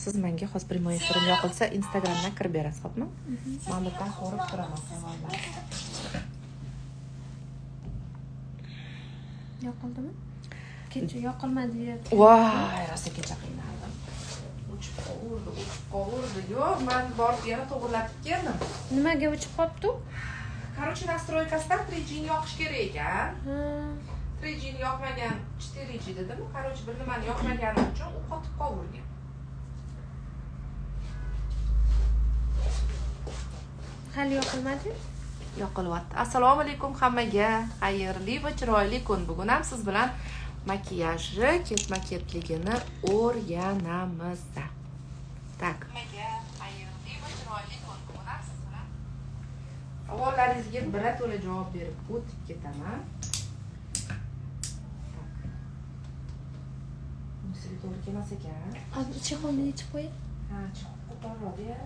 Siz menga hozir prямой efirim yoqilsa Instagramdan kirib berasiz, xo'pmi? Men bu yerdan ko'rib turaman savollarni. Yoqildimi? Kecha yoqilmadi deyapti. Voy, rosa kecha qiynaldim. O'chib qoldi, o'chib qoldi. Yo'q, men borib yana to'g'irlatib keldim. Nimaga o'chib qolibdi? Короче, настройкasidan 3G ni yoqish kerak ekan. 3G ni yoqmagan, 4G dedimi? Короче, bir nimani yoqmagani uchun u qotib qolgan. Hali yoqilmadi? Yoqilyapti. Assalomu alaykum hammaga. Xayrli va chiroyli kun. Bugun ham siz bilan makiyajni ketma-ketligini o'rganamiz. Tak. Hammaga xayrli va chiroyli kun. Bugun ham siz bilan savollaringizga birato'la javob berib o'tib ketaman. Tak. Bunisiga to'g'ri kelmas ekan. Hozir chexolni yechib qo'ying. Ha, chexol ko'tariladi-ya.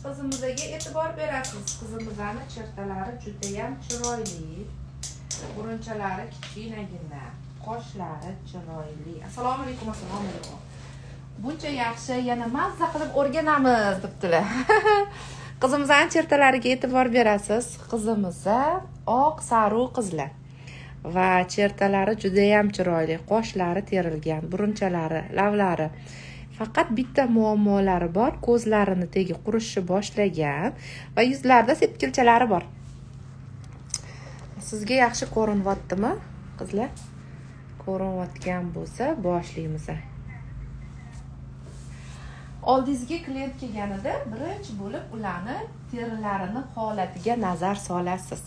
Qizimizga e'tibor berasiz. Qizimizni chertalari juda ham chiroyli. Burunchalari kichkinagina, qoshlari chiroyli. Assalomu alaykum, assalomu alaykum. Buncha yaxshi, yana mazza qilib o'rganamiz debdilar. Qizimizning chertalariga e'tibor berasiz. Qizimiz oq sariq qizlar. Va chertalari juda ham chiroyli, qoshlari terilgan, burunchalari, lavlari. Faqat bitta muammolari bor, ko'zlarini tegi qurishni boshlagan va yuzlarida sepkilchalari bor. Sizga yaxshi ko'rinyaptimi, qizlar? Ko'rinayotgan bo'lsa, boshlaymiz. Oldingizga klient kelganida birinchi bo'lib ularni terilarini holatiga nazar solasiz.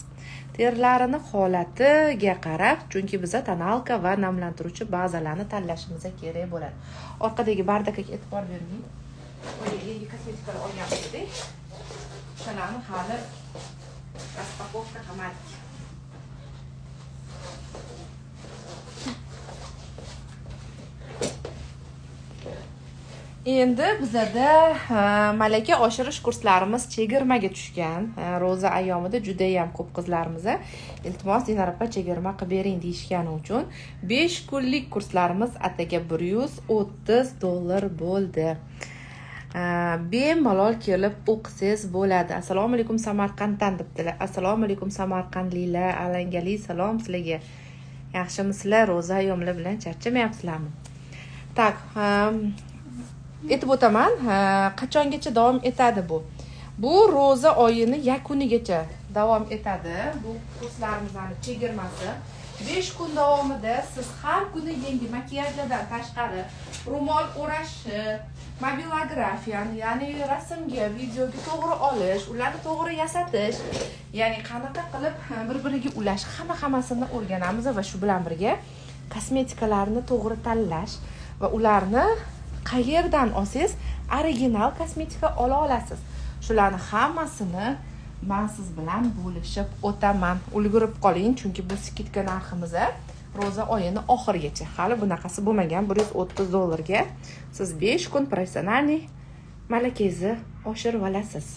Terilarini holatiga qarab, chunki biza tonalka va namlantiruvchi bazalarni tanlashimiz kerak bo'ladi. Orqadagi bardakka e'tibor bering. Yangi kosmetikalar olganmiz edik. O'shalarni hali raspakovka qilmadik. Endi bizada malaka oshirish kurslarimiz chegirmaga tushgan. Ro'za ayyomida juda ham ko'p qizlarimiz iltimos Dinara opa chegirma qilib bering deyishgani uchun 5 kunlik kurslarimiz ataga $130 bo'ldi. Bemalol kelib o'qisangiz bo'ladi. Assalomu alaykum Samarqanddan debdilar. Assalomu alaykum Samarqandliklar, alangali salom sizlarga. Yaxshimisizlar? Ro'za ayyomlar bilan charchamayapsizlarmi? Tak, aytib o'taman, qachongacha davom etadi bu? Bu ro'za oyini yakunigacha davom etadi. Bu kurslarimizning chegirmasi 5 kun davomida siz har kuni yangi makiyajlardan tashqari ro'mol o'rashi, mobilografiyani, ya'ni rasmga, videoga to'g'ri olish, ularni to'g'ri yasatish, ya'ni qanaqa qilib bir-biriga ulash, hamma-hammasini o'rganamiz va shu bilan birga kosmetikalarni to'g'ri tanlash va ularni qayerdan olsangiz original kosmetika ola olasiz. Shularni hammasini men siz bilan bo'lishib o'taman. Ulgurib qoling, chunki bu skidka narximiz ro'za oyini oxirigacha. Hali bunaqasi bo'lmagan. $130 ga siz 5 kun professionalniy malakangizni oshirib olasiz.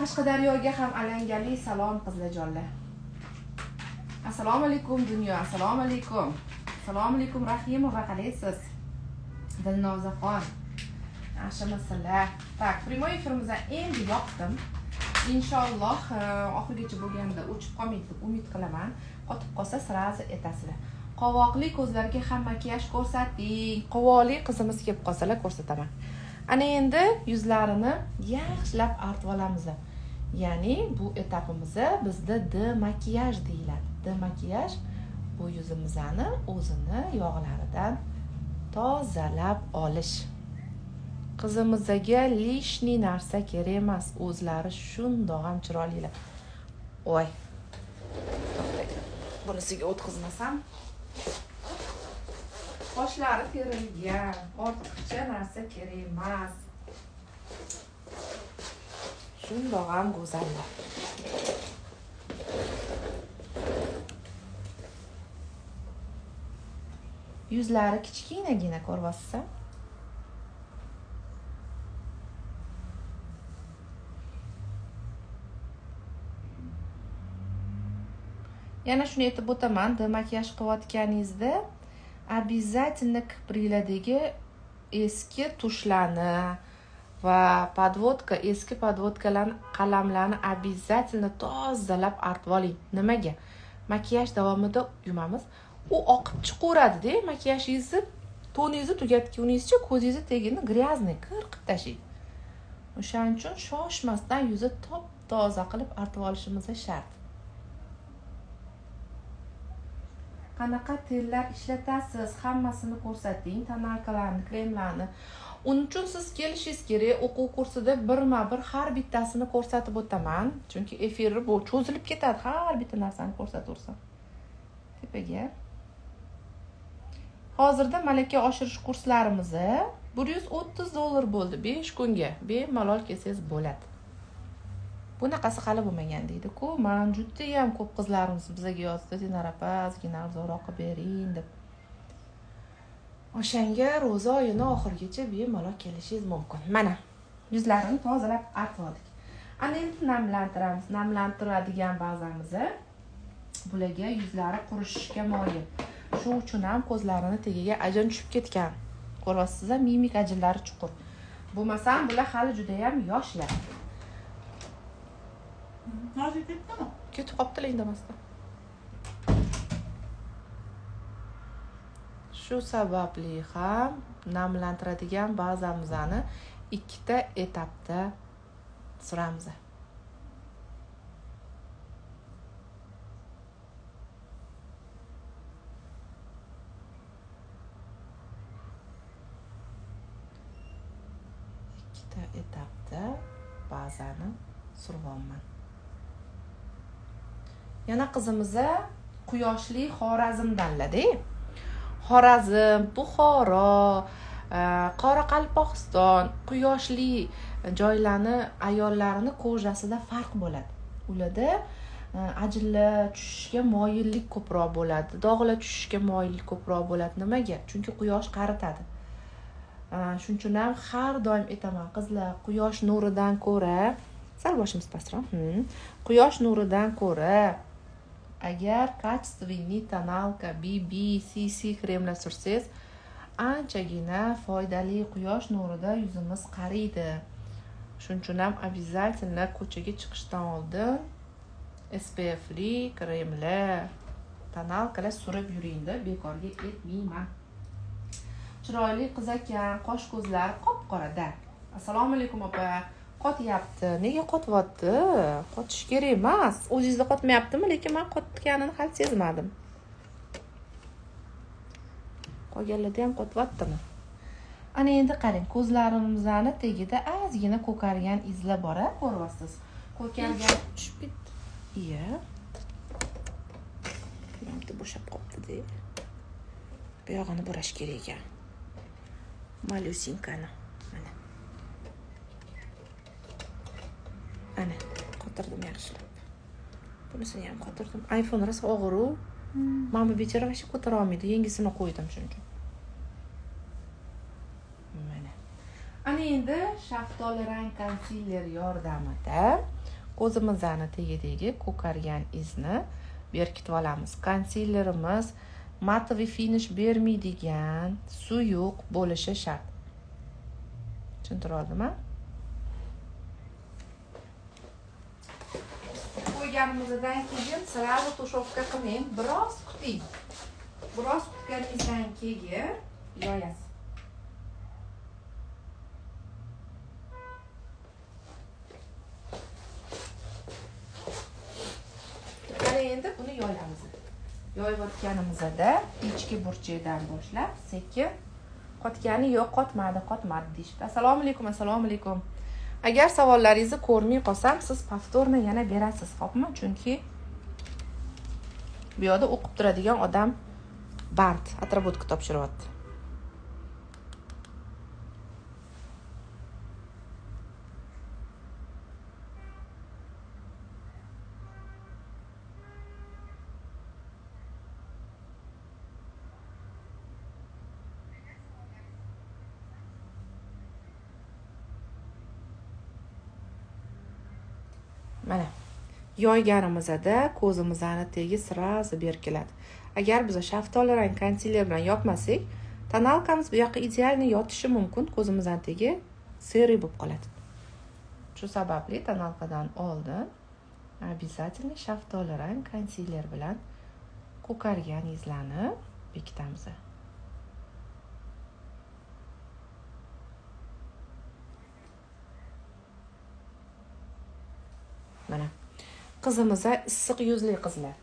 Qashqadaryoga ham alangali salom qizlarjonlar. Assalomu alaykum dunyo, assalomu alaykum. Assalomu alaykum Rahimova, qalaysiz? Dilnozaxon, yaxshimisizlar? Tak, prямой efirimizdan endi yoqdim. Inshaalloh oxirigacha bo'lganda o'chib qolmaydi deb umid qilaman. Qotib qolsa sразу aytasizlar. Qovoqli ko'zlarga ham makiyaj ko'rsating. Qovoqli qizimiz kelib qolsalar ko'rsataman. Ana endi yuzlarini yaxshilab artib olamiz. Ya'ni bu etapimiz bizda demakiyaj deyiladi. Demakiyaj bu yuzimizni o'zini yog'laridan tozalab olish. Qizimizga lishni narsa kerak emas, o'zlari shundoq ham chiroylilar. Voy. Bunisiga o'tkazmasam. Qoshlari terilgan, ortiqcha narsa kerak emas. Shundoq ham go'zallar. Yuzlari kichkinagina ko'ryapsiz. Yana shuni aytib o'taman, demakiyaj qilayotganingizda обязательно kipriklardagi eski tushlarni va podvodka, eski podvodkalarni, qalamlarni обязательно tozalab artib oling. Nimaga? Makiyaj davomida yumamiz, u oqib chiqaveradi-da, makiyajingizni toningizni tugatguningizcha ko'zingizni tagini грязный kir qilib tashlaydi. O'shaning uchun shoshmasdan yuzni top-toza qilib artib olishimiz shart. Qanaqa tellar ishlatasiz? Hammasini ko'rsating, tonalkalarni, kremlarni. Uning uchun siz kelishingiz kerak. O'quv kursida birma-bir har bittasini ko'rsatib o'taman. Chunki efir bu cho'zilib ketadi, har bitta narsani ko'rsataversam. Tepaga. Hozirda malaka oshirish kurslarimiz $130 bo'ldi 5 kunga. Bemalol kelsangiz bo'ladi. Bunaqasi hali bo'lmagan deydi-ku. Men juda ham ko'p qizlarimiz bizga yozdi, Dinara opa, ozgina arzonroq qilib bering deb. O'shanga ro'za oyini oxirigacha bemalol kelishingiz mumkin. Mana yuzlarini tozalab artib oldik. Ana endi namlantiramiz. Namlantiradigan bazamiz bularga yuzlari qurishishga moyil. Shu uchun ham ko'zlarini tagiga ajin tushib ketgan. Ko'ryapsiz-a, mimik ajinlari chuqur. Bo'lmasam bular hali juda ham yoshlar. Hozir ketdimi? Ketib qoptilar indamasdan. Shu sababli ham namlantiradigan bazamizni ikkita etapda suramiz. Ikkita etapda bazani suryapman. Yana qizimiz quyoshli Xorazmdanlar-da. Xorazm, Buxoro, Qoraqalpog'iston quyoshli joylarni ayollarini kojasida farq bo'ladi. Ularda ajinlar tushishga moyillik ko'proq bo'ladi, dog'lar tushishga moyillik ko'proq bo'ladi. Nimaga? Chunki quyosh qaritadi. Shuning uchun ham har doim aytaman, qizlar, quyosh nuridan ko'ra sal boshimiz pastroq. Quyosh nuridan ko'ra agar качественный тоналка, BB, CC kremlar sursangiz, anchagina foydali. Quyosh nurida yuzimiz qariydi. Shuning uchun ham обязательно ko'chaga chiqishdan oldin SPFli kremlar, tonalkalar surib yuringda, bekorga aytmayman. Chiroyli qiz ekan, qosh ko'zlari qop-qorada. Assalomu alaykum opa. Qotyapti. Nega qotyapti? Qotish kerak emas. O'zingizda qotmayaptimi? Lekin men qotganini hali sezmadim. Qolganlarda ham qotyaptimi? Ana endi qarang, ko'zlarimizni tagida ozgina ko'kargan izlar bor, a, ko'ryapsiz. Ko'kargan tushib ketdi. Iya. Mana bo'shab qolibdi-da. Bu yog'ini burash kerak ekan. Malyusinkani. Mana. Ana, qotirdim yaxshilab. Bunisini ham qotirdim. iPhone rosa og'ir-u. Mana bu bechora вообще ko'tara olmaydi. Yangisini qo'ydim shuning uchun. Mana. Ana endi shaftoli rang konsiler yordamida ko'zimizni tagidagi ko'kargan izni berkitib olamiz. Konsilerimiz matoviy finish bermaydigan, suyuq bo'lishi shart. Tushuntira oldimmi? Qo'yganimizdan keyin sразу tushovka qilmang, biroz kuting. Biroz kutganingizdan keyin yoyasiz. Ana endi buni yoyamiz. Yoyayotganimizda ichki burchakdan boshlab sekin qotgani yo'q, qotmadi, qotmadi deyishdi. Assalomu alaykum, assalomu alaykum. Agar savollaringizni ko'rmay qolsam, siz повторно yana berasiz, xo'pmi? Chunki bu yoqda o'qib turadigan odam band, отработка topshiryapti. Mana Yoyganimizda ko'zimizni tegi sразу berkiladi. Agar biz shaftoli rang konsiler bilan yopmasak, tonalkamiz bu yoqqa idealni yotishi mumkin, ko'zimizning tegi serый bo'lib qoladi. Shu sababli tonalkadan oldin обязательно shaftoli rang konsiler bilan ko'kargan izlarni bekitamiz. Mana qizimiz issiq yuzli qizlar.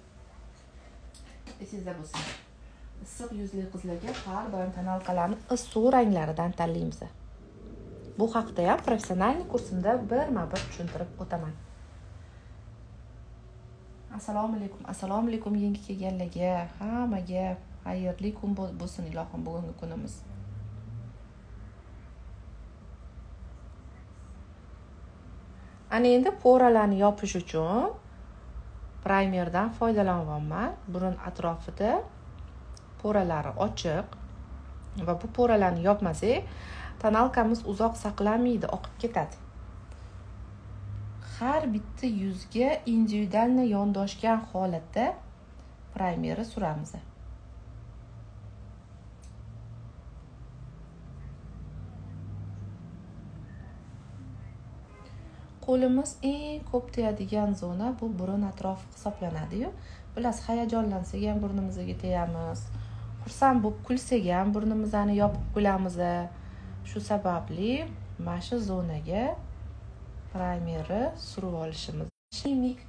Esingizda bo'lsin. Issiq yuzli qizlarga har doim tonalkalarni issiq ranglaridan tanlaymiz. Bu haqda ham professional kursimda birma-bir tushuntirib o'taman. Assalomu alaykum, assalomu alaykum yangi kelganlarga, hammaga xayrli kun bo'lsin ilohim bugungi kunimiz. Ana endi poralarni yopish uchun primerdan foydalanyapman. Burun atrofida poralari ochiq va bu poralarni yopmasak, tonalkamiz uzoq saqlanmaydi, oqib ketadi. Har bitta yuzga individualni yondoshgan holatda primerni suramiz. Qo'limiz eng ko'p tegadigan zona bu burun atrofi hisoblanadi-yu. Bilasiz, hayajonlansak ham burnimizga tegamiz, xursand bo'lib kulsak ham burnimizni yopib kulamiz. Shu sababli mana shu zonaga primerni surib olishimiz. Mimik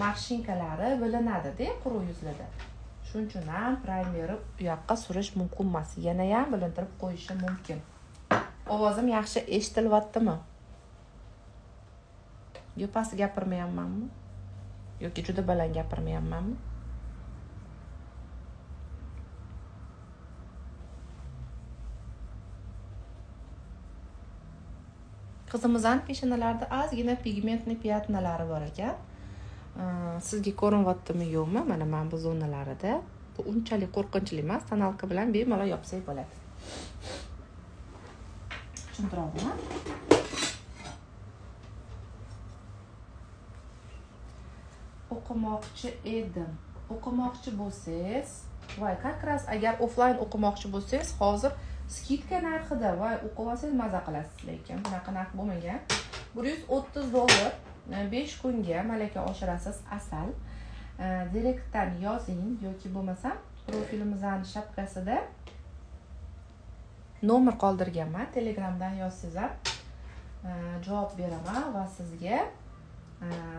marshinkalari bilinadi-da quruq yuzlarda. Shuning uchun ham primerni u yoqqa surish mumkin emas, yana ham bilintirib qo'yishi mumkin. Ovozim yaxshi eshitilyaptimi? Yo past gapirmayapmanmi? Yoki juda baland gapirmayapmanmi? Qizimizning peshonalarida ozgina pigmentli piyatnalari bor ekan. Sizga ko'rinyaptimi yo'qmi? Mana mana bu zonalarida. Bu unchalik qo'rqinchli emas, tonalka bilan bemalol yopsak bo'ladi. Tushuntiryapman. O'qimoqchi edim. O'qimoqchi bo'lsangiz, voy, как раз agar offline o'qimoqchi bo'lsangiz, hozir skidka narxida, voy, o'qib olsangiz maza qilasiz, lekin bunaqa narx bo'lmagan. $130 5 kunga malaka oshirasiz asal. Direktdan yozing yoki bo'lmasa profilimizning shapkasida nomer qoldirganman. Telegramdan yozsangiz ham javob beraman va sizga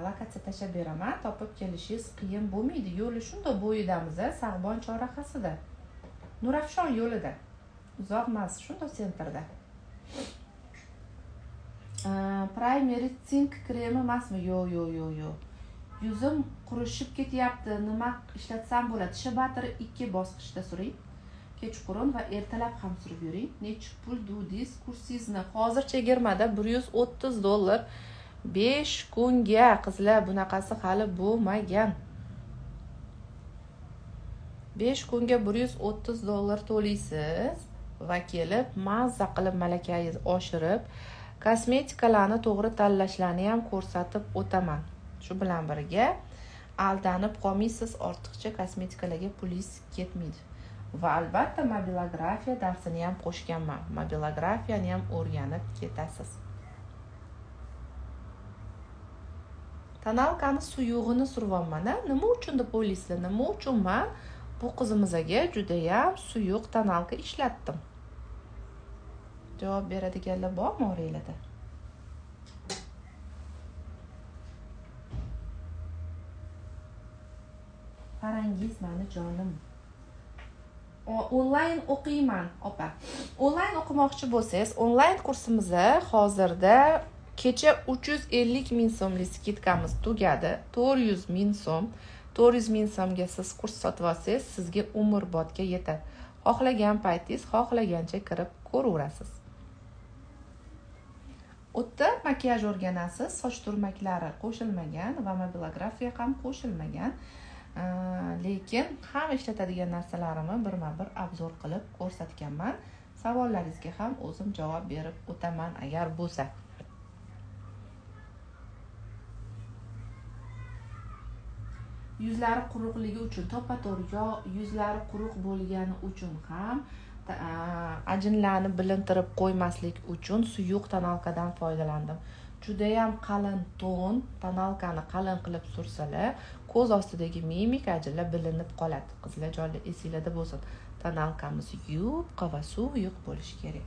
lokatsiya tashlab beraman. Topib kelishingiz qiyin bo'lmaydi. Yo'li shunda bo'yidamiz, Sag'bon chorrahasida. Nurafshon yo'lida. Uzoq emas, shunda sentrda. Primary Tink kremi emasmi? Yo'q, yo'q, yo'q, yo'q. Yuzim qurishib ketyapti. Nima ishlatsam bo'ladi? Shea butter 2 bosqichda suring. Kechqurun va ertalab ham surib yuring. Necha pul dudingiz kursingizni? Hozir chegirmada $130 5 kunga qizlar, bunaqasi hali bo'lmagan. 5 kunga $130 to'laysiz va kelib mazza qilib malakangizni oshirib, kosmetikalarni to'g'ri tanlashlarni ham ko'rsatib o'taman. Shu bilan birga aldanib qolmaysiz, ortiqcha kosmetikalarga pulingiz ketmaydi. Va albatta mobilografiya darsini ham qo'shganman. Mobilografiyani ham o'rganib ketasiz. Tonalkani suyug'ini suryapman. Nima uchun deb o'ylaysizlar? Nima uchun men bu qizimizga juda ham suyuq tonalka ishlatdim? Javob beradiganlar bormi oranglarda? Farangiz meni jonim. Onlayn o'qiyman, opa. Onlayn o'qimoqchi bo'lsangiz, onlayn kursimizda hozirda kecha 350 ming so'mlik skidkamiz tugadi. 400 ming so'm. 400 ming so'mga siz kurs sotib olsangiz, sizga umrbodga yetadi. Xohlagan paytingiz, xohlagancha kirib ko'raverasiz. U yerda makiyaj o'rganasiz, soch turmaklari qo'shilmagan va mobilografiya ham qo'shilmagan. Lekin ham ishlatadigan narsalarimni birma-bir obzor qilib ko'rsatganman. Savollaringizga ham o'zim javob berib o'taman agar bo'lsa. Yuzlari quruqligi uchun to'ppa-to'g'ri, yo yuzlari quruq bo'lgani uchun ham ajinlarni bilintirib qo'ymaslik uchun suyuq tonalkadan foydalandim. Judayam qalin ton, tonalkani qalin qilib sursalar, ko'z ostidagi mimik ajinlar bilinib qoladi. Qizlar jonli esinglarda bo'lsin. Tonalkamiz yupqa va suyuq bo'lishi kerak.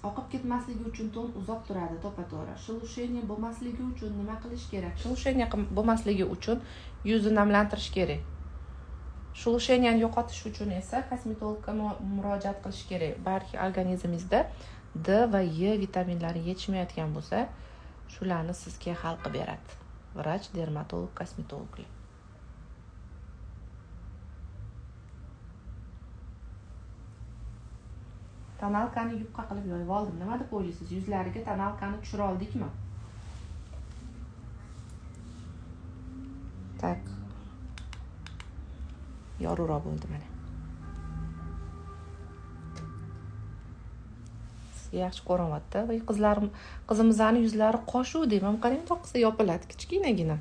Oqib ketmasligi uchun ton uzoq turadi, to'ppa-to'g'ri. Шелушение bo'lmasligi uchun nima qilish kerak? Шелушение bo'lmasligi uchun yuzni namlantirish kerak. Шелушениeni yo'qotish uchun esa kosmetologga murojaat qilish kerak. Balki organizmingizda D va E vitaminlari yetishmayotgan bo'lsa, shularni sizga hal qilib beradi. Vrach, dermatolog, kosmetologlar. Tonalkani yupqa qilib yoyib oldim. Nima deb o'ylaysiz? Yuzlariga tonalkani tushira oldikmi? Tak. Yorug'roq bo'ldi mana. Sizga yaxshi ko'rinyapti. Voy qizlarim, qizimizning yuzlari qoshu deyman. Qarang, to'qqizta yopiladi kichkinagina.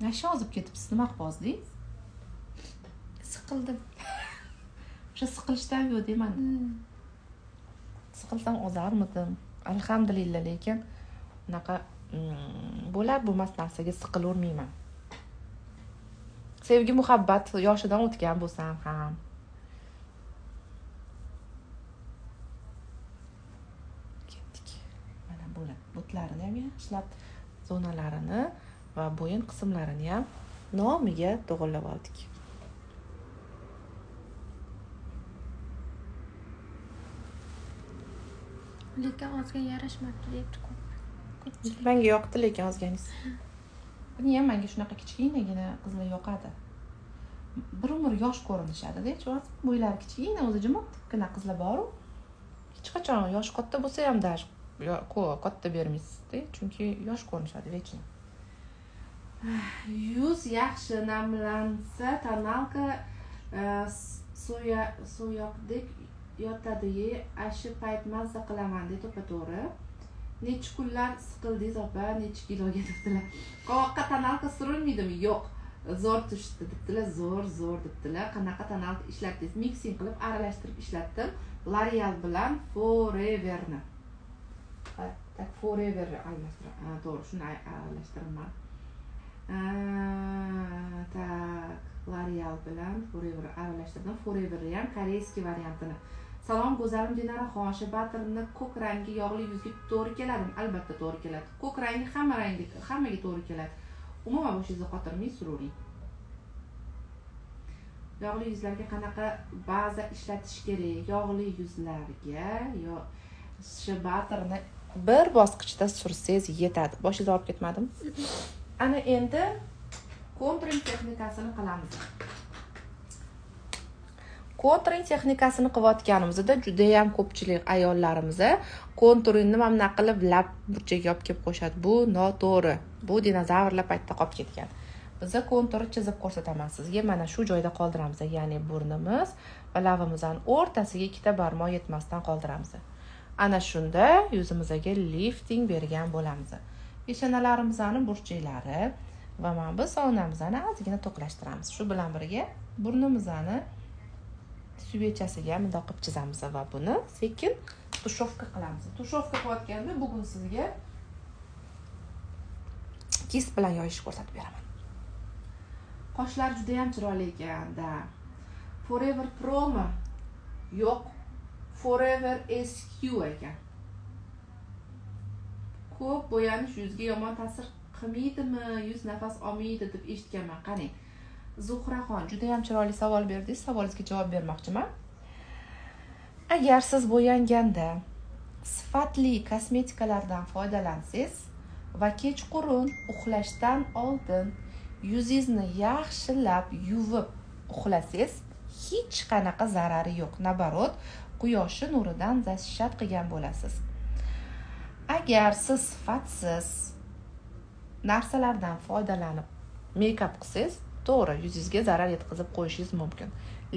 Nasha ozib ketibsiz, nima qilib ozdingiz? Siqildim. O'sha siqilishdan yo'q deyman. Siqilsam ozarmidim. Alhamdulillah, lekin unaqa bo'lar bo'lmas narsaga siqilavermayman. Sevgi, muhabbat yoshidan o'tgan bo'lsam ham. Ketdik. Mana bular butlarini ham yaxshilab, zonalarini va bo'yin qismlarini ham nomiga to'g'rilab oldik. Lekin ozgan yarashmabdi deyapti ko'p. Ko'pchilik. Menga yoqdi lekin ozganingiz. Buni ham menga shunaqa kichkinagina qizlar yoqadi. Bir umr yosh ko'rinishadi-da, tushunasizmi? Bo'ylari kichkina, o'zi jimotgina qizlar bor-u. Hech qachon yosh katta bo'lsa ham dash katta bermaysiz-da, chunki yosh ko'rinishadi vechina. Yuz yaxshi namlansa, tonalka soyoqdek yotadi-ye, ashi payt mazza qilaman deydi to'ppa-to'g'ri. Necha kunlar siqildingiz opa, necha kiloga debdilar. Qovoqqa tonalka surilmaydimi? Yo'q. Zo'r tushdi debdilar, zo'r debdilar. Qanaqa tonalka ishlatdingiz? Mixing qilib aralashtirib ishlatdim. L'Oreal bilan Forever'ni. Tak Forever almashtirib, to'g'ri, shuni aralashtiraman. Tak L'Oreal bilan Forever aralashtirdim. Forever'ni ham koreyskiy variantini. Salom go'zalim Dinaraxon, shabatirni ko'k rangi yog'li yuzga to'g'ri keladimi? Albatta to'g'ri keladi. Ko'k rangi hamma rangi, hammaga to'g'ri keladi. Umuman boshingizni qotirmay suravering. Yog'li yuzlarga qanaqa baza ishlatish kerak? Yog'li yuzlarga yo shabatirni bir bosqichda sursangiz yetadi. Boshingiz og'rib ketmadimi? Ana endi konturing texnikasini qilamiz. Konturing texnikasini qilayotganimizda juda ham ko'pchilik ayollarimiz konturingni mana bunaqa qilib lab burchagiga olib kelib qo'yishadi. Bu noto'g'ri. Bu dinozavrlar paytida qolib ketgan. Biz konturni chizib ko'rsataman sizga. Mana shu joyda qoldiramiz, ya'ni burnimiz va labimizning o'rtasiga ikkita barmoq yetmasdan qoldiramiz. Ana shunda yuzimizga lifting bergan bo'lamiz. Peshonalarimizning burchaklari va mana bu sonamizni ozgina to'qlashtiramiz. Shu bilan birga burnimizni suvechasiga bundoq qilib chizamiz va buni sekin tushovka qilamiz. Tushovka qilayotganda bugun sizga kis bilan yoyishni ko'rsatib beraman. Qoshlar juda ham chiroyli ekan-da. Forever Pro'mi? Yo'q. Forever SQ ekan. Ko'p bo'yanish yuzga yomon ta'sir qilmaydimi? Yuz nafas olmaydi deb eshitganman. Qarang. Zuhraxon, juda ham chiroyli savol berdingiz. Savolingizga javob bermoqchiman. Agar siz bo'yanganda sifatli kosmetikalardan foydalansangiz va kechqurun uxlashdan oldin yuzingizni yaxshilab yuvib uxlasangiz, hech qanaqa zarari yo'q. Naborot, quyoshi nuridan zashat qilgan bo'lasiz. Agar siz sifatsiz narsalardan foydalanib make-up qilsangiz, to'g'ri, yuzingizga zarar yetkazib qo'yishingiz mumkin.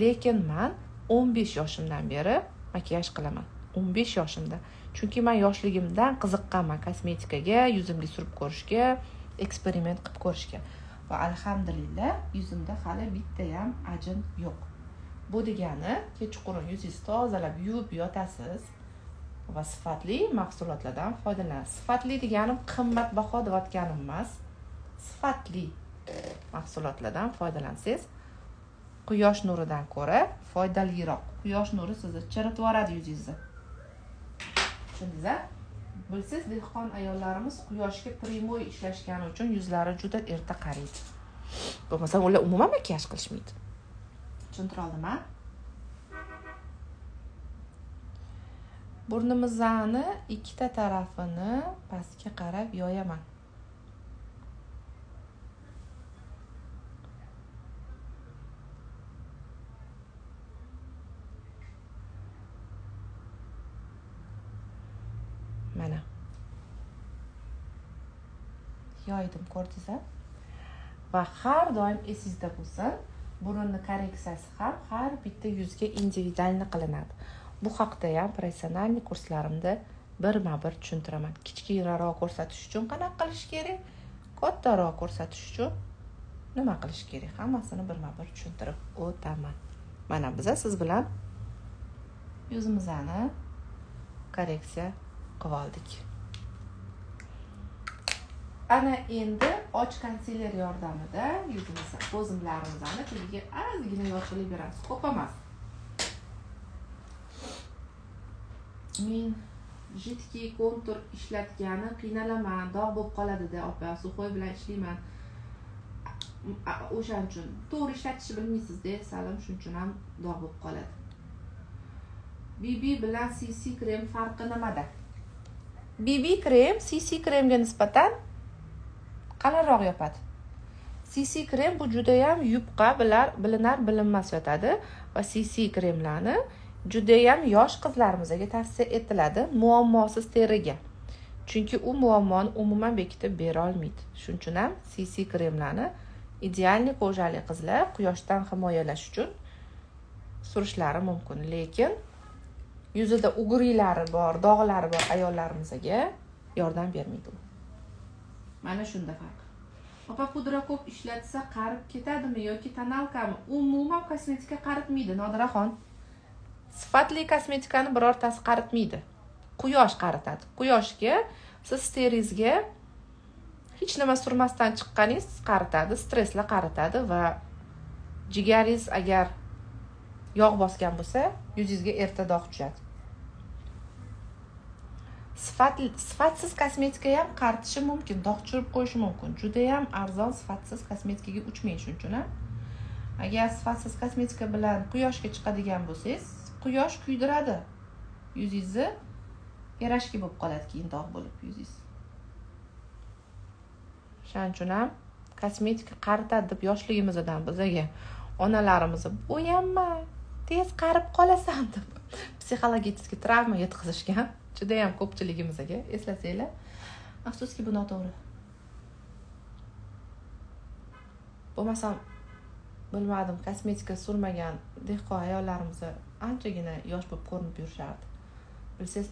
Lekin men 15 yoshimdan beri makiyaj qilaman. 15 yoshimda. Chunki men yoshligimdan qiziqqanman kosmetikaga, yuzimga surib ko'rishga, eksperiment qilib ko'rishga. Va alhamdulillah yuzimda hali bitta ham ajin yo'q. Bu degani kechqurun yuzingizni tozalab yuvib yotasiz va sifatli mahsulotlardan foydalanasiz. Sifatli deganim qimmatbaho deyotganim emas. Sifatli mahsulotlardan foydalansangiz quyosh nuridan ko'ra foydaliroq. Quyosh nuri sizni chiritib yuboradi yuzingizni. Tushundingiz-a? Bilsiz, dehqon ayollarimiz quyoshga primoy ishlashgani uchun yuzlari juda erta qariydi. Bo'lmasa ular umuman makiyaj qilishmaydi. Tushuntira oldimmi? Burnimizni ikkita tarafini pastga qarab yoyaman. Mana. Yoydim, ko'rdingiz-a? Va har doim esingizda bo'lsin, burunni korreksiyasi ham har bitta yuzga individualni qilinadi. Bu haqda ham professional kurslarimda birma-bir tushuntiraman. Kichikroq ko'rsatish uchun qanaqa qilish kerak, kattaroq ko'rsatish uchun nima qilish kerak, hammasini birma-bir tushuntirib o'taman. Mana biz siz bilan yuzimizni korreksiya qilib oldik. Ana endi och konsiler yordamida yuzimizni, ko'zimlarimizni tagiga ozgina yorqinlik beramiz, ko'p emas. Men jiddiy kontur ishlatgani qiynalaman, dog' bo'lib qoladi-da opa, suxoy bilan ishlayman. O'shaning uchun to'g'ri ishlatishni bilmaysiz-da, salim, shuning uchun ham dog' bo'lib qoladi. BB bilan CC krem farqi nimada? BB krem CC kremga nisbatan qalinroq yopadi. CC krem bu juda ham yupqa, bilinar bilinmas yotadi va CC kremlarni juda ham yosh qizlarimizga tavsiya etiladi muammosiz teriga. Chunki u muammoni umuman bekitib bera olmaydi. Shuning uchun ham CC kremlarni idealniy kojali qizlar quyoshdan himoyalash uchun surishlari mumkin, lekin yuzida ugriylari bor, dog'lari bor ayollarimizga yordam bermaydi u. Mana shunda farq. Opa, pudra ko'p ishlatsa qarib ketadimi yoki tonalkami? Umuman kosmetika qaritmaydi, Nodiraxon. Sifatli kosmetikani birortasi qaritmaydi. Quyosh qaritadi. Quyoshga siz teringizga hech nima surmasdan chiqqaningiz qaritadi, stresslar qaritadi va jigaringiz agar yog' bosgan bo'lsa, yuzingizga erta dog' tushadi. Sifatsiz kosmetika ham qaritishi mumkin, dog' tushirib qo'yishi mumkin. Juda ham arzon sifatsiz kosmetikaga uchmang shuning uchun. Agar sifatsiz kosmetika bilan quyoshga chiqadigan bo'lsangiz, quyosh kuydiradi. Yuzingizni yarashki bo'lib qoladi keyin dog' bo'lib yuzingiz. Shuning uchun ham kosmetika qaritadi deb yoshligimizdan bizaga onalarimiz bo'yanma, tez qarib qolasan deb psixologik travma yetkazishgan. Juda ham ko'pchiligimizga eslasanglar. Afsuski bu noto'g'ri. Bo'lmasam bilmadim, kosmetika surmagan dehqon ayollarimiz anchagina yosh bo'lib ko'rinib yurishardi. Bilsangiz,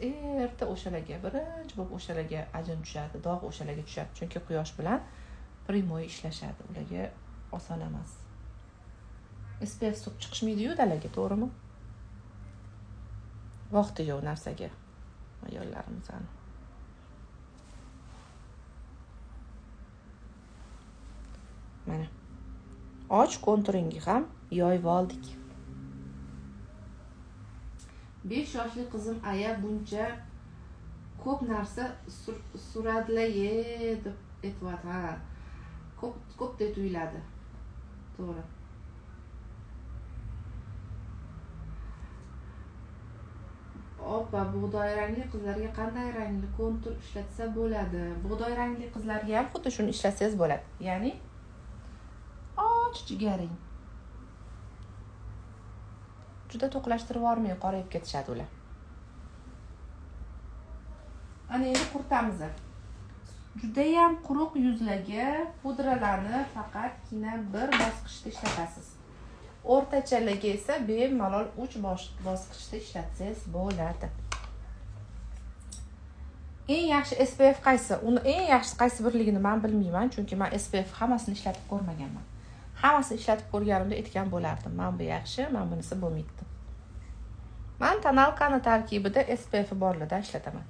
erta o'shalarga, birinchi bo'lib o'shalarga ajin tushadi, dog' o'shalarga tushadi. Chunki quyosh bilan primoy ishlashadi. Ularga oson emas. SPF surib chiqishmaydi-yu dalaga, to'g'rimi? Vaqti yo'q narsaga ayollarimizni. Mana och konturingi ham yoyib oldik. 5 yoshli qizim aya buncha ko'p narsa suradlar-ye deb aytyapti. Ha. Ko'p deb tuyuladi. To'g'ri. Opa, bug'doy rangli qizlarga qanday rangli kontur ishlatsa bo'ladi? Bug'doy rangli qizlarga ham xuddi shuni ishlatsangiz bo'ladi. Ya'ni och jigaring. Juda to'qlashtirib yubormang, qorayib ketishadi ular. Ana endi quritamiz. Juda ham quruq yuzlarga pudralarni faqatgina bir bosqichda ishlatasiz. O'rtachalarga esa bemalol 3 bosqichda ishlatsangiz bo'ladi. Eng yaxshi SPF qaysi? Uni eng yaxshisi qaysi birligini men bilmayman, chunki men SPF hammasini ishlatib ko'rmaganman. Hammasini ishlatib ko'rganimda aytgan bo'lardim. Men bu yaxshi, men bunisi bo'lmaydi. Men tonalkani tarkibida SPF borlardan ishlataman.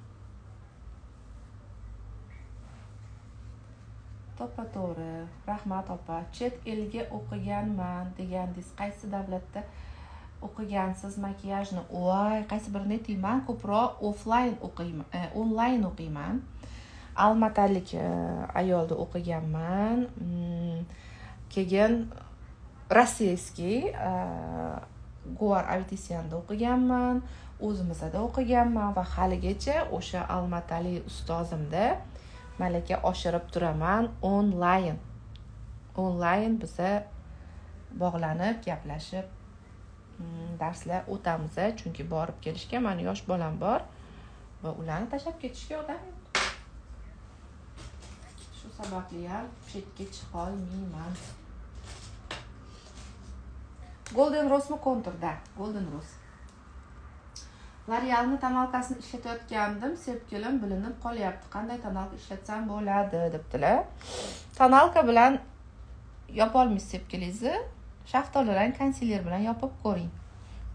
To'ppa-to'g'ri. Rahmat opa. Chet elga o'qiganman degandingiz. Qaysi davlatda o'qigansiz makiyajni? Voy, qaysi birini aytayman? Ko'proq offline o'qiyman, onlayn o'qiyman. Almatalik ayolda o'qiganman. Keyin rossiyskiy Goar Avetisyanda o'qiganman, o'zimizda o'qiganman va haligacha o'sha almatalik ustozimda malaka oshirib turaman onlayn. Onlayn biza bog'lanib, gaplashib darslar o'tamiz, chunki borib kelishga meni yosh bolam bor va ularni tashlab ketishga odam yo'q. Shu sababli ham chetga chiqa olmayman. Golden Rose'mi konturda? Golden Rose. L'Oreal'ni tonalkasini ishlatayotgandim, sepkilim bilinib qolyapti. Qanday tonalka ishlatsam bo'ladi debdilar. Tonalka bilan yopa olmaysiz sepkilingizni. Shaftoli rang konsiler bilan yopib ko'ring.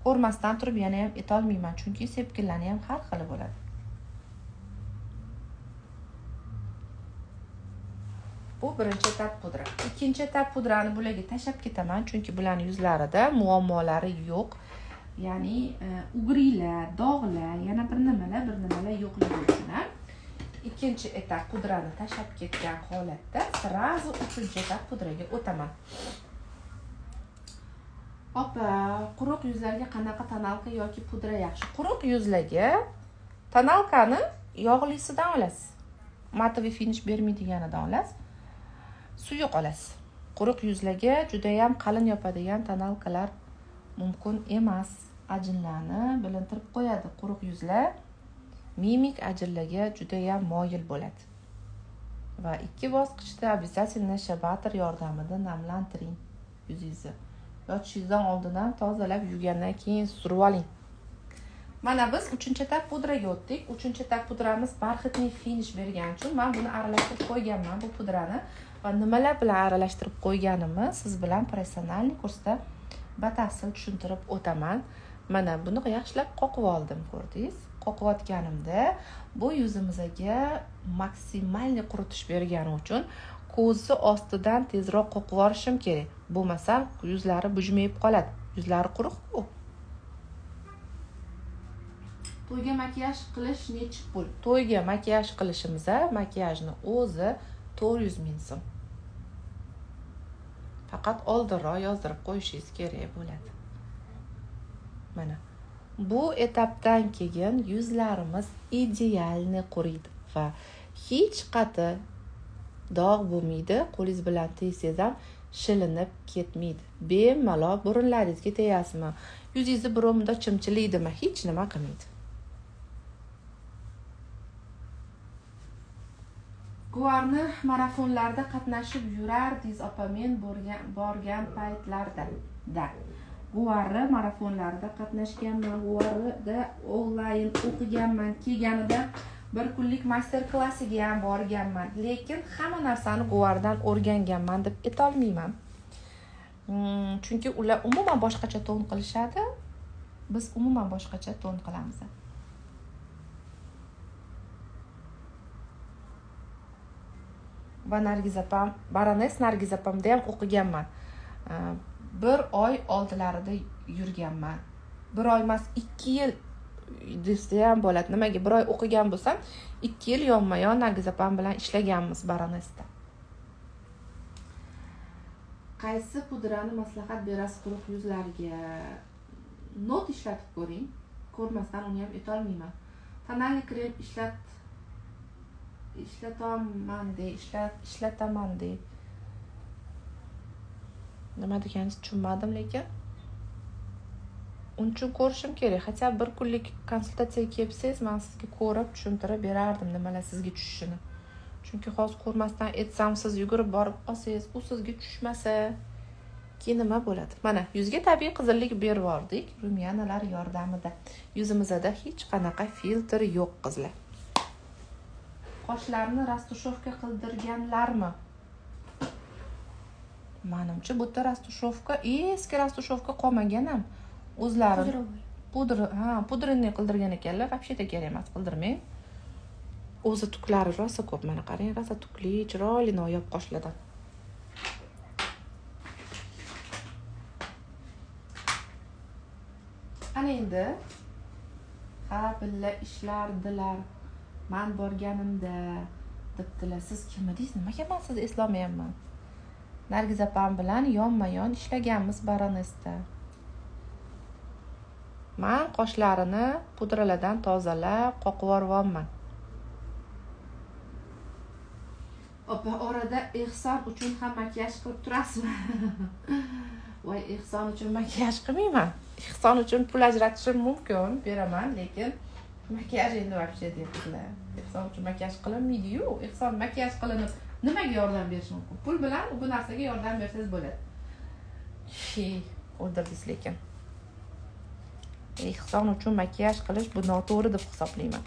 Ko'rmasdan turib yana ham eta olmayman, chunki sepkillarni ham har xili bo'ladi. Bu birinchi etap pudra. Ikkinchi etap pudrani bularga tashlab ketaman, chunki bularning yuzlarida muammolari yo'q. Ya'ni ugrilar, dog'lar, yana bir nimalar yo'qligi uchun ham ikkinchi etap pudrani tashlab ketgan holatda srazu uchinchi etap pudraga o'taman. Opa, quruq yuzlarga qanaqa tonalka yoki pudra yaxshi? Quruq yuzlarga tonalkani yog'lisidan olasiz. Matoviy finish bermaydiganidan olasiz. Suyuq olasiz. Quruq yuzlarga juda ham qalin yopadigan tonalkalar mumkin emas. Ajinlarni bilintirib qo'yadi. Quruq yuzlar mimik ajinlarga juda ham moyil bo'ladi. Va ikki bosqichda обязательно shabator yordamida namlantiring yuzingizni. Yotishingizdan oldin ham tozalab yuvgandan keyin surib oling. Mana biz 3-etap pudraga o'tdik. 3-etap pudramiz barxitli finish bergani uchun men buni aralashtirib qo'yganman bu pudrani va nimalar bilan aralashtirib qo'yganimni siz bilan professional kursda batafsil tushuntirib o'taman. Mana buni yaxshilab qoqib oldim, ko'rdingiz? Qoqayotganimda bu yuzimizga maksimal quritish bergani uchun ko'zi ostidan tezroq qoqib yuborishim kerak. Bo'lmasam yuzlari bujmayib qoladi. Yuzlari quruq-ku. To'yga makiyaj qilish necha pul? To'yga makiyaj qilishimizda makiyajni o'zi 400 ming so'm. Faqat oldinroq yozdirib qo'yishingiz kerak bo'ladi. Mana bu etapdan keyin yuzlarimiz idealni quriydi va hech qati dog' bo'lmaydi. Qo'lingiz bilan tegsangiz ham shilinib ketmaydi. Bemalol burunlaringizga tegasizmi, yuzingizni birov bundoq chimchilaydimi, hech nima qilmaydi. Guarni marafonlarda qatnashib yurardingiz opa, men borgan paytlarda. Da. Guarni marafonlarda qatnashganman, Guarda onlayn o'qiganman, kelganida bir kunlik master klassiga ham borganman. Lekin hamma narsani Guardan o'rganganman deb ayta olmayman. Chunki ular umuman boshqacha ton qilishadi, biz umuman boshqacha ton qilamiz. Va Nargiz opam, Barones Nargiz opamda ham o'qiganman. Bir oy oldilarida yurganman. Bir oy emas, 2 yil desa ham bo'ladi. Nimaga bir oy o'qigan bo'lsam, 2 yil yonma-yon Nargiz opam bilan ishlaganmiz Baronesda. Qaysi pudrani maslahat berasiz quruq yuzlarga? Not ishlatib ko'ring. Ko'rmasdan uni ham ayta olmayman. Tonali krem ishlataman de. Nima deganingizni tushunmadim, lekin uning uchun ko'rishim kerak. Hatto bir kunlik konsultatsiyaga kelsangiz, men sizga ko'rib tushuntirib berardim nimalar sizga tushishini. Chunki hozir ko'rmasdan aytsam, siz yugurib borib olsangiz, u sizga tushmasa, keyin nima bo'ladi? Mana yuzga tabiiy qizillik berib yubordik rumyanalar yordamida. Yuzimizda hech qanaqa filtr yo'q, qizlar. Qoshlarni rastushovka qildirganlarmi? Manimcha bu yerda rastushovka, eski rastushovka qolmagan ham. O'zlari pudra, ha, pudrini qildirgan ekanlar. Вообще-то kerak emas, qildirmang. O'zi tuklari rosa ko'p, mana qarang, rosa tukli, chiroyli noyob qoshlardan. Ana endi ha, billa ishlardilar. Men borganimda debdilar. Siz kim edingiz? Nimaga men sizni eslolmayapman? Nargiz opam bilan yonma-yon ishlaganmiz Baronesda. Men qoshlarini pudralardan tozalab, qoqib yuboryapman. Opa, orada ehson uchun ham makiyaj qilib turasizmi? Voy, ehson uchun makiyaj qilmayman. Ehson uchun pul ajratishim mumkin, beraman, lekin makiyaj endi вообще debdilar. Ehson uchun makiyaj qilinmaydi-yu. Ehson makiyaj qilinib nimaga yordam berish mumkin? Pul bilan bu narsaga yordam bersangiz bo'ladi. Shi, o'ldirdingiz lekin. Ehson uchun makiyaj qilish bu noto'g'ri deb hisoblayman.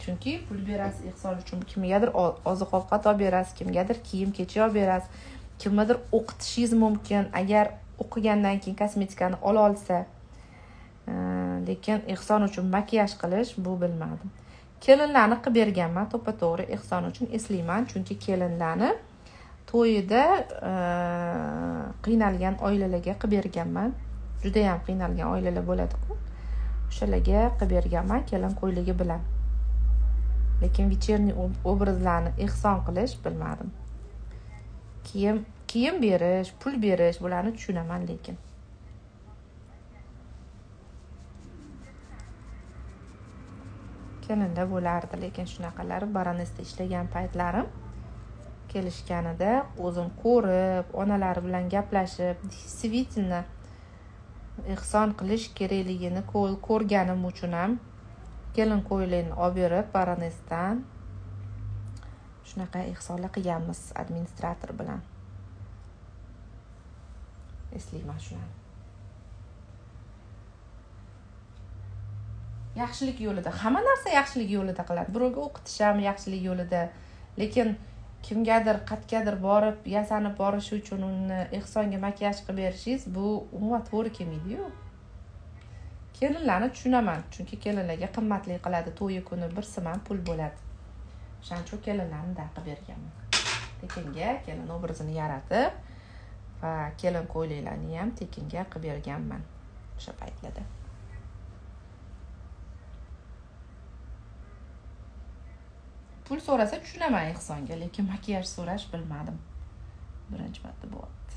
Chunki pul berasiz ehson uchun, kimgadir oziq-ovqat olib berasiz, kimgadir kiyim-kechak olib berasiz, kimnidir o'qitishingiz mumkin agar o'qigandan keyin kosmetikani ola olsa. Lekin ehson uchun makiyaj qilish bu bilmadim. Kelinlarni qilib berganman to'ppa-to'g'ri ehson uchun eslayman, chunki kelinlarni to'yida qiynalgan oilalarga qilib berganman. Juda ham qiynalgan oilalar bo'ladi-ku. O'shalarga qilib berganman kelin ko'ylagi bilan. Lekin vecherniy obrazlarni ehson qilish bilmadim. Kiyim berish, pul berish bularni tushunaman lekin. Kelinda bo'lardi, lekin shunaqalari Baronesda ishlagan paytlarim kelishganida o'zim ko'rib, onalari bilan gaplashib, действительно ehson qilish kerakligini ko'rganim uchun ham kelin ko'ylakni olib berib Baronesdan shunaqa ehsonlar qilganmiz administrator bilan. Eslayman shuni. Yaxshilik yo'lida, hamma narsa yaxshilik yo'lida qiladi. Birovga o'qitish ham yaxshilik yo'lida, lekin kimgadir, qayergadir borib, yasanib borishi uchun uni ehsonga makiyaj qilib berishingiz bu umuman to'g'ri kelmaydi-yu. Kelinlarni tushunaman, chunki kelinlarga qimmatli qiladi, to'yi kuni bir siman pul bo'ladi. O'shaning uchun kelinlarni da qilib berganman. Tekinga kelin obrazini yaratib va kelin ko'ylaklarni ham tekinga qilib berganman o'sha paytlarda. Pul so'rasa tushunaman ehsonga, lekin makiyaj so'rash bilmadim. Birinchi marta bo'lyapti.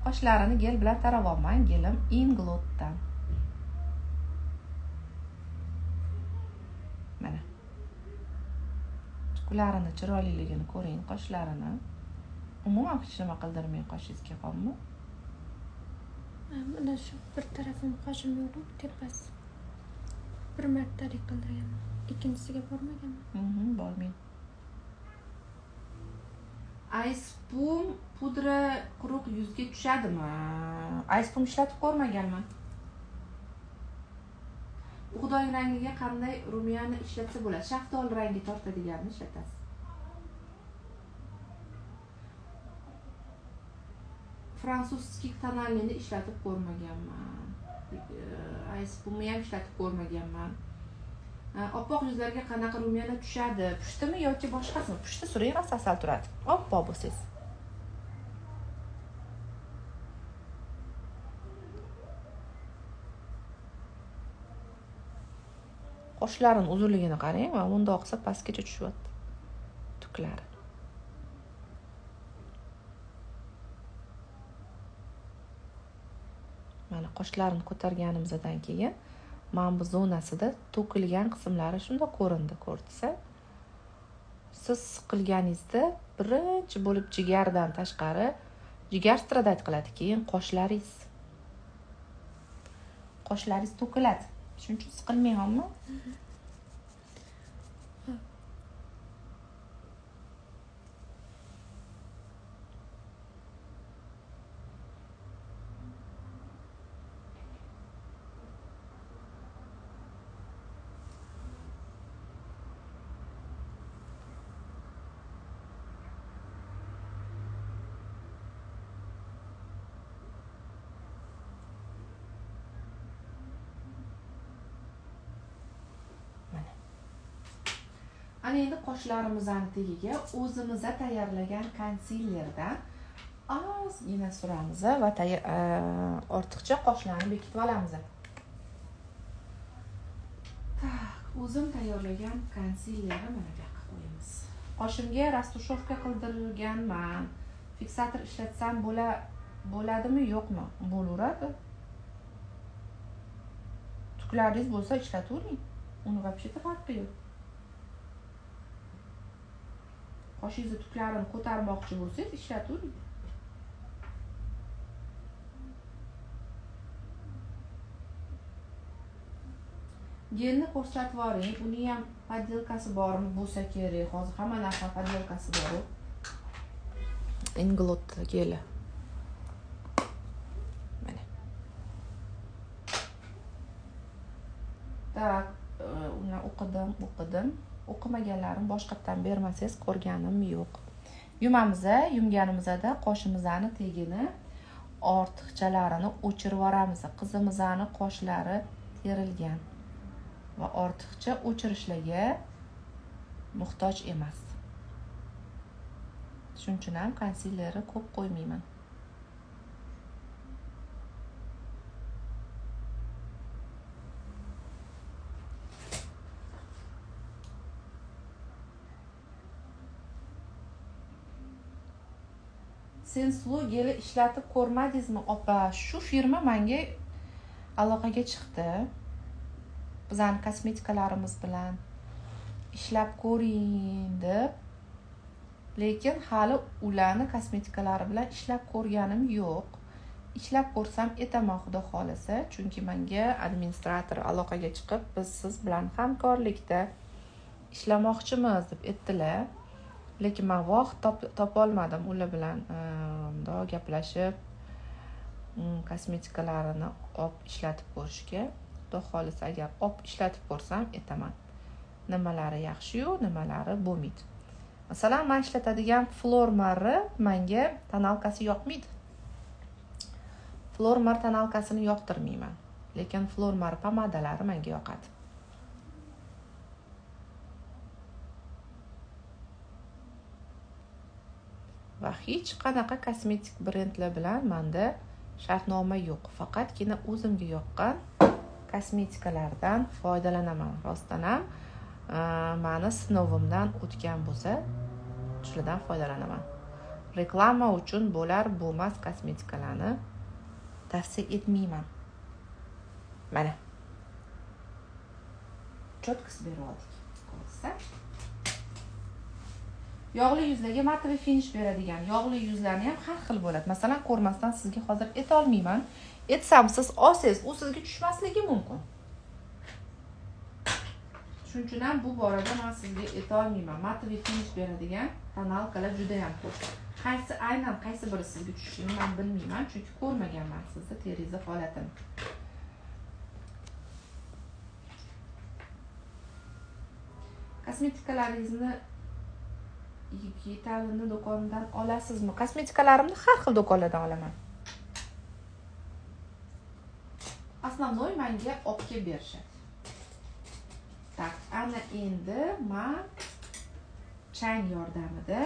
Qoshlarini gel bilan taravyapman, gelim Inglotdan. Mana. Tuklarini chiroyliligini ko'ring, qoshlarini. Umuman hech nima qildirmay qoshingizga qolmi? Mana shu bir tarafim qoshim yo'q, tepasi. Bir martalik qildirganman. Ikkinchisiga bormaganman. Bormang. Ayspum pudra quruq yuzga tushadimi? Ayspum ishlatib ko'rmaganman. Bug'doy rangiga qanday rumyani ishlatsa bo'ladi? Shaftoli rangi tortadiganini ishlatasiz. Fransuzskiy tonalini ishlatib ko'rmaganman. Ayspumni ham ishlatib ko'rmaganman. Oppoq yuzlarga qanaqa rumyana tushadi? Pushtimi yoki boshqasimi? Pushti suring, rosa asal turadi. Oppoq bo'lsangiz. Qoshlarini uzunligini qarang, va bundoq qilsa pastgacha tushyapti tuklari. Mana qoshlarini ko'targanimizdan keyin mana bu zonasida to'kilgan qismlari shundoq ko'rindi, ko'rdingizmi? Siz siqilganingizda birinchi bo'lib jigardan tashqari jigar stradat qiladi, keyin qoshlaringiz to'kiladi. Shuning uchun siqilmayapmi? Ana endi qoshlarimizni tagiga o'zimiz tayyorlagan konsilerdan ozgina suramiz va ortiqcha qoshlarni bekitib olamiz. Tak, o'zim tayyorlagan konsilerni mana bu yoqqa qo'yamiz. Qoshimga rastushovka qildirganman. Fiksator ishlatsam bo'ladimi, yo'qmi? Bo'laveradi. Tuklaringiz bo'lsa ishlatavering. Uni вообще-то farqi yo'q. Qoshingizni tuklarini ko'tarmoqchi bo'lsangiz ishlatavering. Gelni ko'rsatib yuboring. Uni ham poddelkasi bormi bo'lsa kerak. Hozir hamma narsa poddelkasi bor. Inglot geli. Mana. Tak, uni o'qidim. O'qimaganlarim boshqatdan bermasangiz ko'rganim yo'q. Yumamiz, yumganimizda qoshimizni tagini ortiqchalarini o'chirib yuboramiz. Qizimizni qoshlari terilgan va ortiqcha o'chirishlarga muhtoj emas. Shuning uchun ham konsilerni ko'p qo'ymayman. Senslu geli ishlatib ko'rmadingizmi opa? Shu firma menga aloqaga chiqdi. Bizning kosmetikalarimiz bilan ishlab ko'ring deb. Lekin hali ularni kosmetikalari bilan ishlab ko'rganim yo'q. Ishlab ko'rsam etaman xudo xolasa, chunki menga administrator aloqaga chiqib, biz siz bilan hamkorlikda ishlamoqchimiz deb aytdilar. Lekin men vaqt topa olmadim ular bilan bundoq gaplashib, kosmetikalarini olib ishlatib ko'rishga. Xudo xolasa agar olib ishlatib ko'rsam aytaman. Nimalari yaxshi-yu, nimalari bo'lmaydi. Masalan, men ishlatadigan Flormarni menga tonalkasi yoqmaydi. Flormar tonalkasini yoqtirmayman. Lekin Flormar pomadalari menga yoqadi. Va hech qanaqa kosmetik brendlar bilan menda shartnoma yo'q. Faqatgina o'zimga yoqqan kosmetikalardan foydalanaman. Rostdan ham meni sinovimdan o'tgan bo'lsa, shulardan foydalanaman. Reklama uchun bo'lar bo'lmas kosmetikalarni tavsiya etmayman. Mana. Cho'tkis berib oldik. Ko'rsa. Yog'li yuzlarga matовый finish beradigan yog'li yuzlarni ham har xil bo'ladi. Masalan, ko'rmasdan sizga hozir eta olmayman. Etsam siz olsangiz, u sizga tushmasligi mumkin. Shuning uchun ham bu borada men sizga eta olmayman. Matовый finish beradigan tonalkalar juda ham ko'p. Qaysi aynan qaysi biri sizga tushishini men bilmayman, chunki ko'rmaganman sizni teringizni holatini. Kosmetikalaringizni Yigitalining do'konidan olasizmi? Kosmetikalarimni har xil do'konlardan olaman. Основной menga olib kelib berishadi. Tak, ana endi men chang yordamida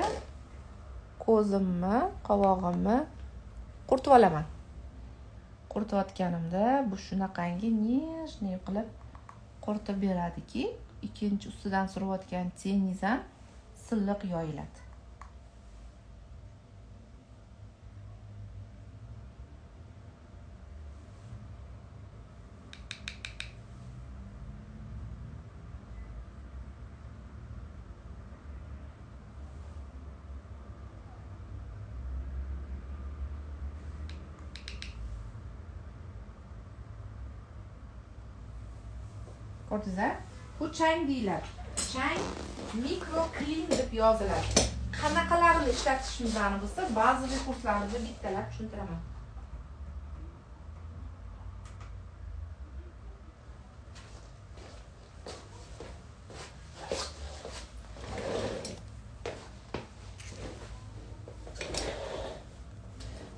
ko'zimni, qovog'imni quritib olaman. Quritayotganimda bu shunaqangi nежный qilib quritib beradiki, ikkinchi ustidan surayotgan teningiz ham silliq yoyiladi. Ko'rdingiz-a? Bu chang deyiladi. Chang mikro clean deb yoziladi. Qanaqalarini ishlatishimizni bo'lsa, ba'zi kurslarimizda bittalab tushuntiraman.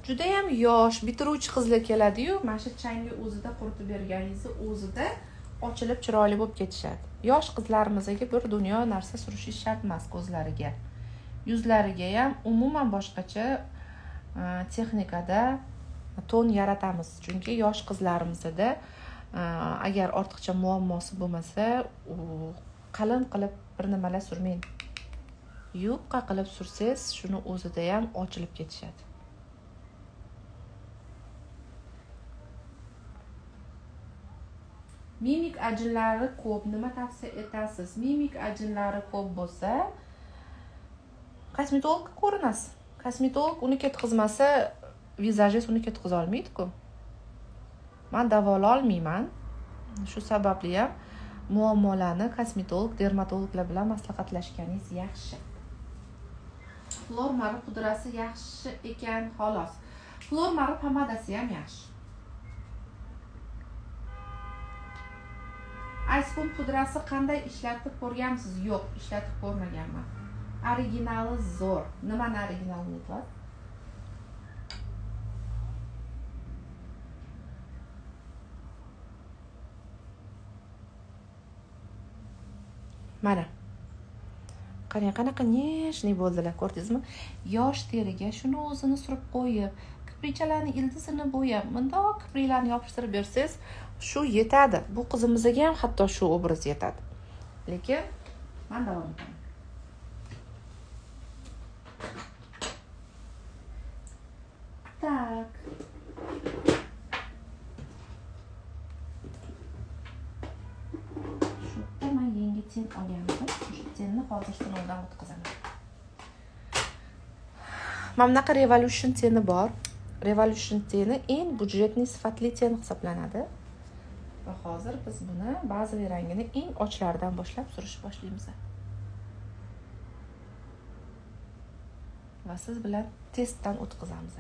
Juda ham yosh bitiruvchi qizlar keladi-yu, mana shu changni o'zida quritib berganingizni o'zida Ochilib chiroyli bo'lib ketishadi. Yosh qizlarimizga bir dunyo narsa surishish shart emas ko'zlariga. Yuzlariga ham umuman boshqacha texnikada ton yaratamiz. Chunki yosh qizlarimizda agar ortiqcha muammosi bo'lmasa, u qalin qilib bir nimalar surmang. Yupqa qilib sursangiz, shuni o'zida ham ochilib ketishadi. Mimik ajinlari ko'p, nima tavsiya etasiz? Mimik ajinlari ko'p bo'lsa, kosmetologga ko'rinasiz. Kosmetolog uni ketqizmasa, vizajist uni ketqiza olmaydi-ku. Men davola olmayman. Shu sababli ham muammolarni kosmetolog, dermatologlar bilan maslahatlashganingiz yaxshi. Flormari pudrasi yaxshi ekan, xolos. Flormari pomadasi ham yaxshi. Ice pudrasi qanday ishlatib ko'rganmisiz? Yo'q, ishlatib ko'rmaganman. Originali zo'r. Nimani originalini aytyapsiz? Mana. Qarang, qanaqa nежный bo'ldilar, ko'rdingizmi? Yosh teriga shuni o'zini surib qo'yib, kiprikchalarni ildizini bo'yab, bundoq kipriklarni yopishtirib bersangiz, shu yetadi. Bu qizimizga ham hatto shu obraz yetadi. Lekin men davom etaman. Tak. Shu yerda men yangi ten olgandim. O'sha tenni hozir sinovdan o'tkazaman. Mana bunaqa Revolution teni bor. Revolution teni eng byudjetli sifatli ten hisoblanadi. Va hozir biz buni bazaviy rangini eng ochlaridan boshlab surish boshlaymiz. Va siz bilan testdan o'tkazamiz.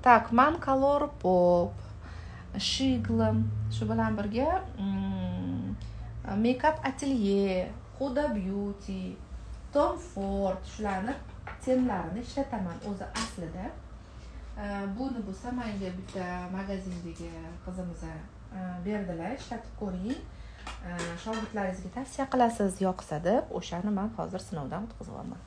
Tak, man Color Pop, Shiglam, shu bilan birga Makeup Atelier, Huda Beauty, Tom Ford shularni tenlarini ishlataman o'zi aslida. Buni bo'lsa menga bitta magazindagi qizimiz berdilar, ishlatib ko'ring. Shogirdlaringizga tavsiya qilasiz, yoqsa deb, o'shani men hozir sinovdan o'tkazyapman.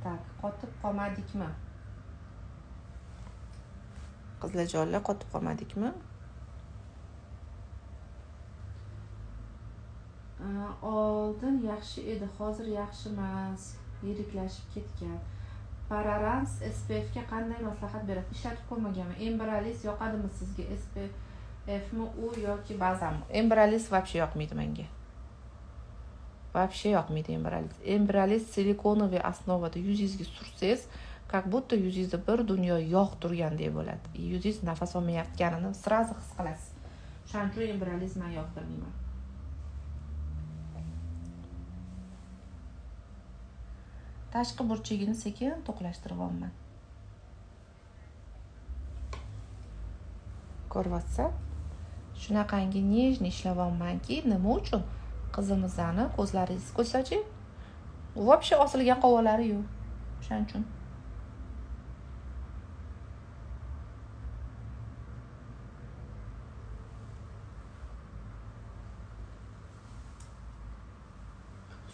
Tak, qotib qolmadikmi? Qizlarjonlar, qotib qolmadikmi? Oldin yaxshi edi, hozir yaxshi emas, yiriklashib ketgan. Pararans SPF ga qanday maslahat berasiz? Ishlatib ko'rmaganman. Embryolist yoqadimi sizga? SPF mi u yoki bazami? Embryolist вообще yoqmaydi menga. Вообще yoqmaydi Embryolist. Embryolist silikonoviy osnovada yuzingizga sursangiz, как будто yuzingizda bir dunyo yog' turgandek bo'ladi. Yuzingiz nafas olmayotganini сразу his qilasiz. Shuning uchun Embryolist men yoqtirmayman. Tashqi burchagini sekin to'qlashtiryapman. Ko'ryapsiz? Shunaqangi nежный ishlayapmanki, nima uchun? Qizimizni ko'zlaringiz ko'rsachi, вообще osilgan qovolari yo'q. O'shaning uchun.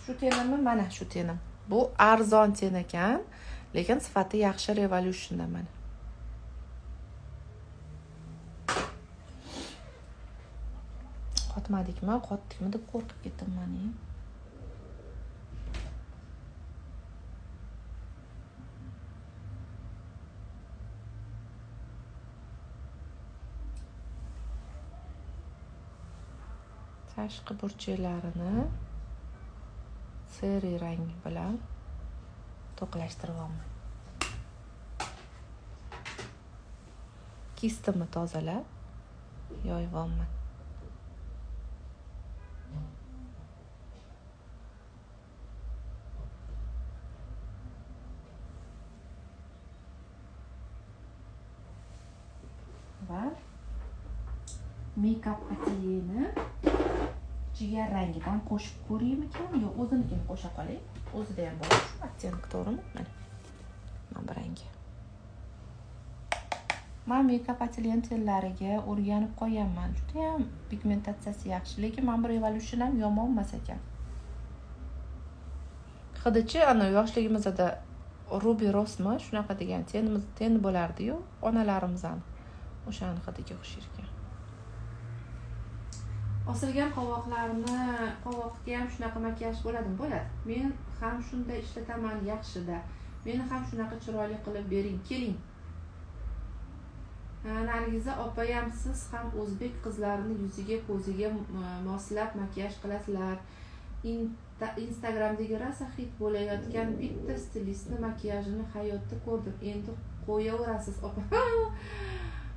Shu tenimmi? Mana shu tenim. Bu arzon ten ekan, lekin sifati yaxshi Revolutionda mana. Qotmadikmi, qotdikmi deb qo'rqib ketdim men. Tashqi burchaklarini seri rang bilan to'qlashtiryapman. Kistimni tozalab yoyvyapman. Va Make-up atelyeni jigar rangidan qo'shib ko'raymikan yo o'zinikini qo'sha qolay? O'zida ham bor shu оттенок, to'g'rimi? Mana. Mana bu rangi. Men Make-up Atelier tellariga o'rganib qolganman. Juda ham pigmentatsiyasi yaxshi, lekin mana bu Revolution ham yomon emas ekan. Hidichi ana yoshligimizda Ruby Rose'mi shunaqa degan tenimiz ten bo'lardi-yu, onalarimizdan o'shani hidiga o'xshar ekan. Osilgan qovoqlarni, qovoqga ham shunaqa makiyaj bo'ladimi? Bo'ladi. Men ham shunday ishlataman, yaxshida. Meni ham shunaqa chiroyli qilib bering, keling. Nargiza opayam, siz ham o'zbek qizlarini yuziga, ko'ziga moslab makiyaj qilasizlar. Instagramdagi rosa hit bo'layotgan bitta stilistni makiyajini hayotda ko'rdim. Endi qo'yaverasiz opa.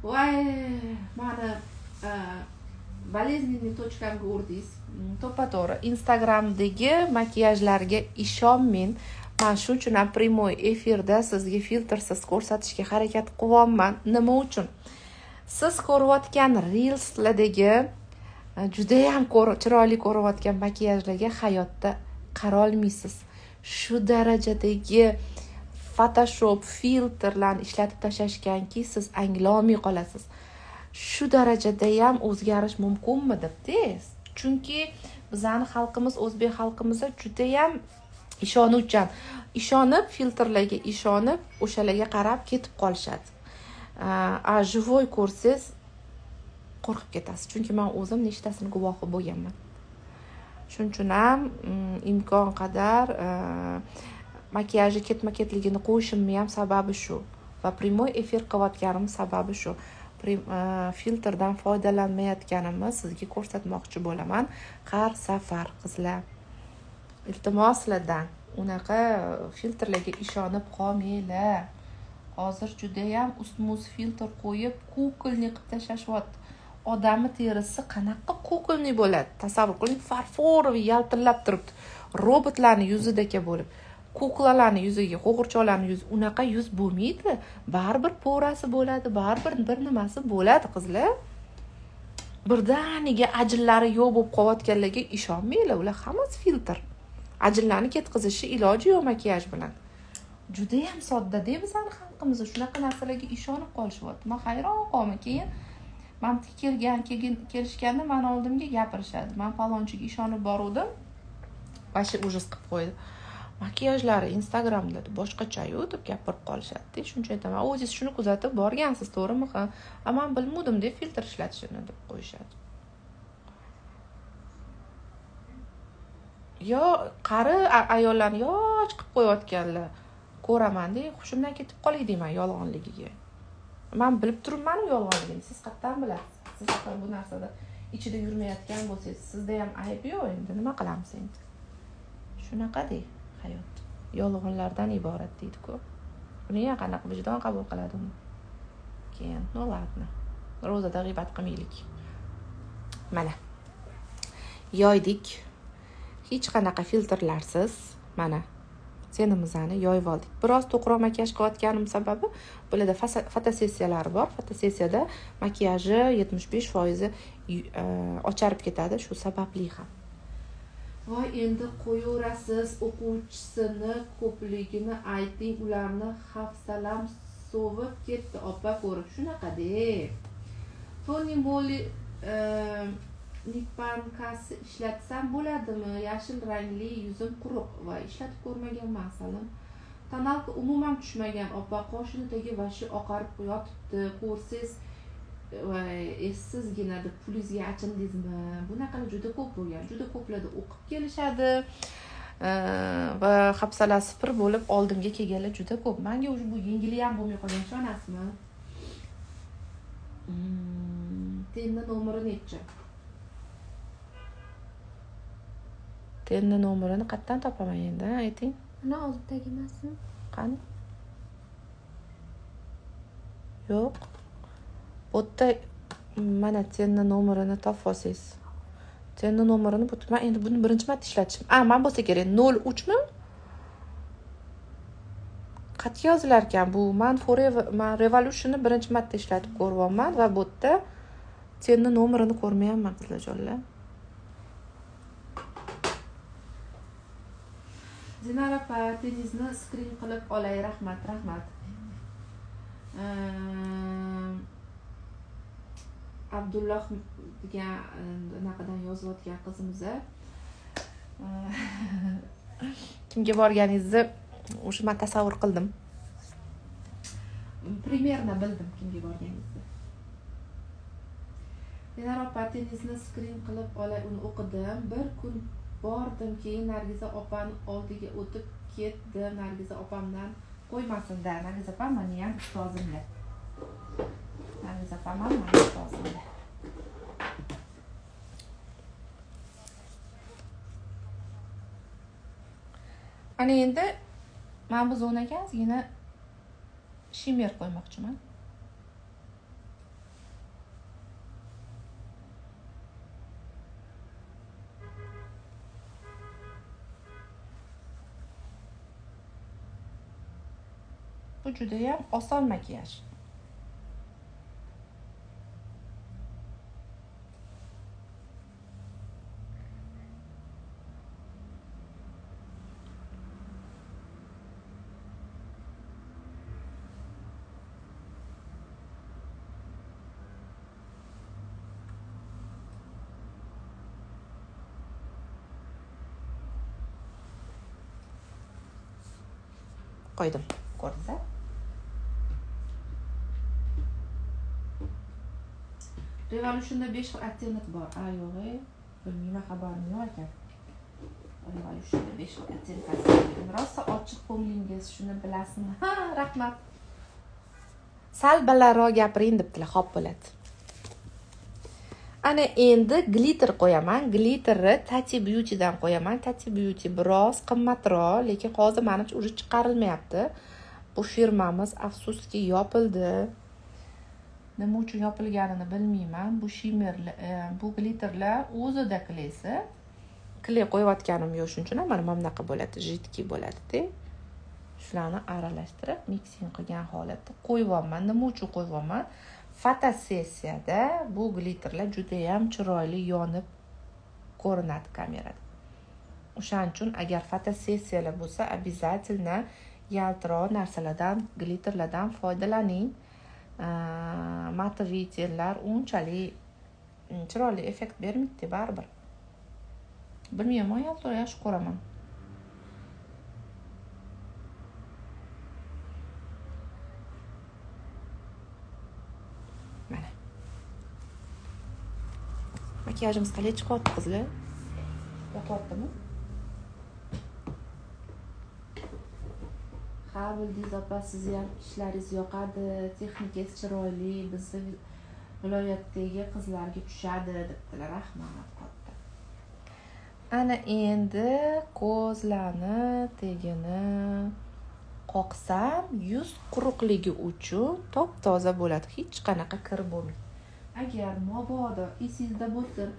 Voy, mani болезненный точкамga urdingiz. To'ppa-to'g'ri. Instagramdagi makiyajlarga ishonmang. Men shuning uchun ham primoy efirda sizga filtrsiz ko'rsatishga harakat qilyapman. Nima uchun? Siz ko'rayotgan reelslardagi juda ham chiroyli ko'rayotgan makiyajlarga hayotda qarolmaysiz. Shu darajadagi Photoshop filtrlarni ishlatib tashlashganki, siz anglolmay qolasiz. Shu darajada ham o'zgarish mumkinmi deb tez. Chunki bizning xalqimiz, o'zbek xalqimiz juda ham ishonuvchan. Ishonib, filtrlarga ishonib, o'shalarga qarab ketib qolishadi. A живой ko'rsangiz qo'rqib ketasiz. Chunki men o'zim nechtasini guvohi bo'lganman. Shuning uchun ham imkon qadar makiyaji ketma-ketligini qo'yishimni ham sababi shu va primoy efir qilayotganim sababi shu. Filtrdan foydalanmayotganimni sizga ko'rsatmoqchi bo'laman har safar qizlar. Iltimos sizlardan unaqa filtrlarga ishonib qolmanglar. Hozir juda ham ustma-ust filtr qo'yib kukulni qilib tashlashyapti. Odamni terisi qanaqa kukulni bo'ladi? Tasavvur qiling, farforovый yaltillab turibdi. Robotlarning yuzidagi bo'lib, kuklalarning yuziga, qo'g'irchoqlarning yuzi unaqa yuz bo'lmaydi. Baribir porasi bo'ladi, baribir bir nimasi bo'ladi qizlar. Birdaniga ajinlari yo'q bo'lib qolayotganlarga ishonmanglar, ular hammasi filtr. Ajinlarni ketqizishi iloji yo'q makiyaj bilan. Juda ham sodda-da bizning xalqimiz shunaqa narsalarga ishonib qolishyapti. Men hayron qolaman. Keyin men kelishganda meni oldimga gapirishadi. Men palonchiga ishonib boruvdim. Vashi ужас qilib qo'ydi. Makiyajlari Instagramda boshqacha-yu deb gapirib qolishadi. Shuncha aytaman, o'zingiz shuni kuzatib borgansiz, to'g'rimi? Ha, men bilmadim deb filtr ishlatishini deb qo'yishadi. Yo qari ayollarni yosh qilib qo'yayotganlar ko'raman-da, hushimdan ketib qolay deyman yolg'onligiga. Men bilib turibman yolg'onligini, siz qayerdan bilasiz? Siz axir bu narsada ichida yurmayotgan bo'lsangiz, sizda ham ayb yo'q endi, nima qilamiz endi? Shunaqa-da hayot. Yolg'onlardan iborat deydi-ku. Buni ham qanaqa vijdon qabul qiladi uni? Keyin, no ladno. Ro'zada g'iybat qilmaylik. Mana. Yoydik. Hech qanaqa filtrlarsiz mana senimizni yoyib oldik. Biroz to'qroq makiyaj qilayotganim sababi bularda fotosessiyalari bor. Fotosessiyada makiyaji 75% ocharib ketadi, shu sababli ham. Voy, endi qo'yaverasiz, o'quvchisini ko'pligini ayting, ularni hafsalam sovib ketdi opa ko'rib. Shunaqa-da. Tony Moly Nipankasi ishlatsam bo'ladimi? Yashil rangli yuzim quruq va ishlatib ko'rmaganman asalim. Tonalka umuman tushmagan opa, qoshini tagi vashi oqarib yotibdi. Ko'rsiz va essizgina deb pulingizga achindingizmi? Bunaqalar juda ko'p bo'lgan. Juda ko'plarda o'qib kelishadi va hafsalasi pir bo'lib oldimga kelganlar juda ko'p. Menga уже bu yengili ham bo'lmay qolgan, ishonasizmi? Tenni nomeri necha? Tenni nomerini qayerdan topaman endi, ayting? Mana oldidagi emasmi? Qani? Yo'q. Bu yerda mana tenni nomerini topib olsangiz. Tenni nomerini bu men endi buni birinchi marta ishlatishim. A, men bo'lsa kerak 03 mi? Qayerga yozilar ekan bu? Men Forever, men Revolutionni birinchi marta ishlatib ko'ryapman va bu yerda Seni nomerini ko'rmayapman qizlarjonlar. Dinara opa, tenizni skrin qilib olay, rahmat, rahmat. Abdulloh degan anaqadan yozayotgan qizimiz kimga borganingizni o'sha men tasavvur qildim. Примерно bildim kimga borganingizni. Dinara opa, tenizni skrin qilib olay, uni o'qidim. Bir kun bordim, keyin Nargiza opani oldiga o'tib ketdim. Nargiza opamdan qo'ymasin-da. Nargiza opam meni ham ustozimda. Nargiza opam ham meni ustozimda. Ana endi men bu zonaga ozgina shimmer qo'ymoqchiman. Bu judayam oson makiyaj. Qo'ydim. Ko'rdingiz-a? Revolutionda 5 xil оттенок bor. A, yo'q, bilmayman, xabarim yo'q ekan. Revolutionda 5 xil оттенок bor. Rosa ochiq ko'nglingiz, shuni bilasizmi? Ha, rahmat. Sal balandroq gapiring debdilar, xo'p bo'ladi. Ana endi glitter qo'yaman. Glitterni Tati Beauty'dan qo'yaman. Tati Beauty biroz qimmatroq, lekin hozir menimcha уже chiqarilmayapti. Bu firmamiz afsuski yopildi. Nima uchun yopilganini bilmayman. Bu shimmerlar, bu glitterlar o'zida kleysi. Kley qo'yayotganim yo'q, shuning uchun ham mana bunaqa bo'ladi, jidkiy bo'ladi-da. Shularni aralashtirib, miksing qilgan holatda qo'yyapman. Nima uchun qo'yyapman? Fotosessiyada bu glitterlar juda ham chiroyli yonib ko'rinadi kamerada. O'shaning uchun agar fotosessiyalar bo'lsa, обязательно yaltiroq narsalardan, glitterlardan foydalaning. Matoviy tellar unchalik chiroyli effekt bermaydi baribir. Bilmayman, yaltiroq yaxshi ko'raman. Mana. Makiyajimiz qalay chiqyapti qizlar? Yoqyaptimi? Ha, bildingiz opa, sizni ham ishlaringiz yoqadi, texnikangiz chiroyli, bizni viloyatdagi qizlarga tushadi debdilar. Rahmat katta. Ana endi ko'zlarni tegini qoqsam, yuz quruqligi uchun top-toza bo'ladi, hech qanaqa kir bo'lmaydi. Agar mabodo esingizda bo'lsin,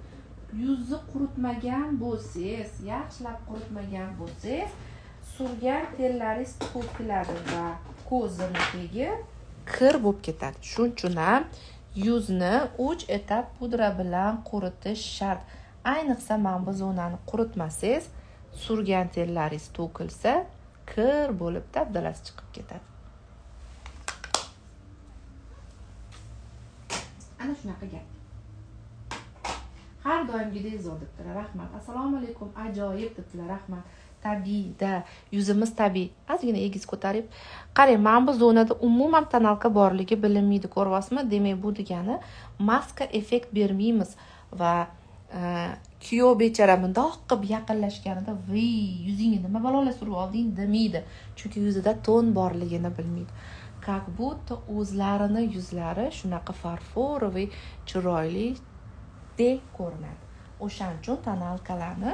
yuzni quritmagan bo'lsangiz, yaxshilab quritmagan bo'lsangiz, surgan tellaringiz to'kiladi va ko'zini tegi kir bo'lib ketadi. Shuning uchun ham yuzni 3 etap pudra bilan quritish shart. Ayniqsa mana bu zonani quritmasangiz, surgan tellaringiz to'kilsa, kir bo'lib dabdalasi chiqib ketadi. Ana shunaqa gap. Har doimgidek zo'r debdilar, rahmat. Assalomu alaykum, ajoyib debdilar, rahmat. Tabiiyda, yuzimiz tabiiy. Ozgina egiz ko'tarib, qarang, mana bu zonada umuman tonalka borligi bilinmaydi, ko'ryapsizmi? Demak, bu degani maska effekt bermaymiz va kuyov bechora bundoq qilib yaqinlashganida, "Voy, yuzingga nima balolar surib olding?" demaydi. Chunki yuzida ton borligini bilmaydi. Как будто o'zlarini yuzlari shunaqa farforoviy, chiroyli dek ko'rinadi. O'shaning uchun tonalkalarni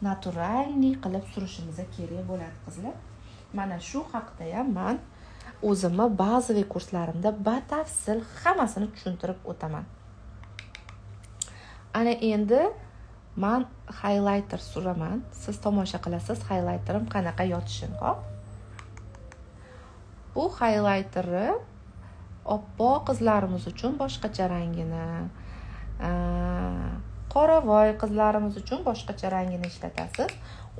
naturalniy qilib surishimiz kerak bo'ladi qizlar. Mana shu haqda ham men o'zimni bazaviy kurslarimda batafsil hammasini tushuntirib o'taman. Ana endi men highlighter suraman. Siz tomosha qilasiz highlighterim qanaqa yotishini, xo'p? Bu highlighterni oppoq qizlarimiz uchun boshqacha rangini, Qoravoy qizlarimiz uchun boshqacha rangini ishlatasiz.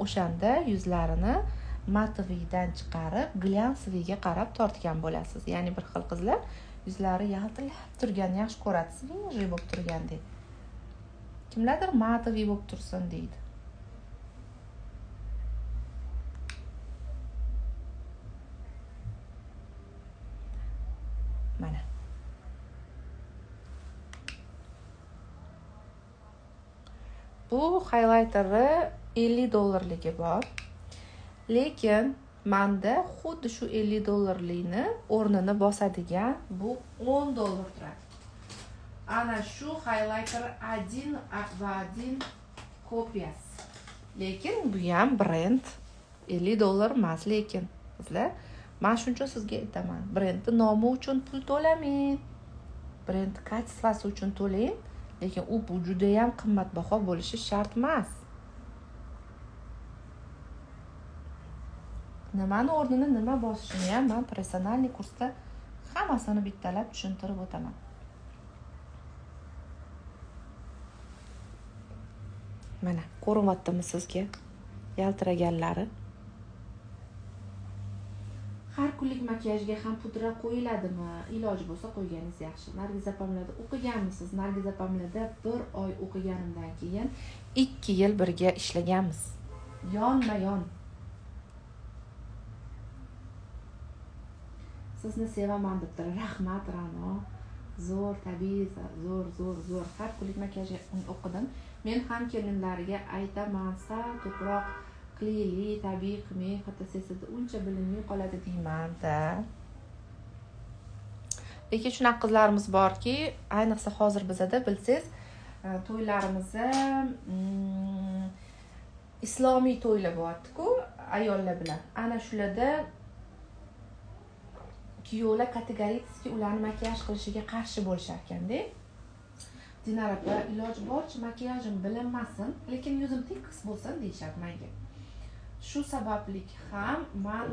O'shanda yuzlarini matовiydan chiqarib, glyansoviyga qarab tortgan bo'lasiz. Ya'ni bir xil qizlar yuzlari yaltirab turgan yaxshi ko'radi, свежий bo'lib turgandek. Kimlardir matoviy bo'lib tursin deydi. Mana. Bu highlighterni $50 bor. Lekin menda xuddi shu $50 o'rnini bosadigan bu $10 turadi. Ana shu highlighter 1 va 1 kopiyasi. Lekin bu ham brend $50 emas, lekin qizlar, men shuning uchun sizga aytaman, brendni nomi uchun pul to'lamang. Brend kачествоsi uchun to'lang, lekin u bu juda ham qimmatbaho bo'lishi shart emas. Nimani o'rnini nima bosishini ham men professional kursda hammasini bittalab tushuntirib o'taman. Mana ko'rinyaptimi sizga yaltiraganlari? Har kunlik makiyajga ham pudra qo'yiladimi? Iloji bo'lsa qo'yganingiz yaxshi. Nargiz opamlarda o'qiganmisiz? Nargiz opamlarda 1 oy o'qiganimdan keyin 2 yil birga ishlaganmiz. Yonma-yon. Sizni sevaman debdir. Rahmat Ra'no. Zo'r, tabiiy, zo'r, zo'r, zo'r. Har kunlik makiyajga o'qidim. Men ham kelinlarga aytaman, sal ko'proq qilaylik, tabiiy qilmang, fotosessiyada uncha bilinmay qoladi deyman-da. Lekin shunaqa qizlarimiz borki, ayniqsa hozir bizada bilsangiz, to'ylarimizda islomiy to'ylar bo'lyapti-ku ayollar bilan. Ana shularda kuyovlar kategorически ularni makiyaj qilishiga qarshi bo'lishar ekanda. Dinara opa, iloji boricha makiyajim bilinmasin, lekin yuzim tekis bo'lsin deyishadi menga. Shu sababli ham men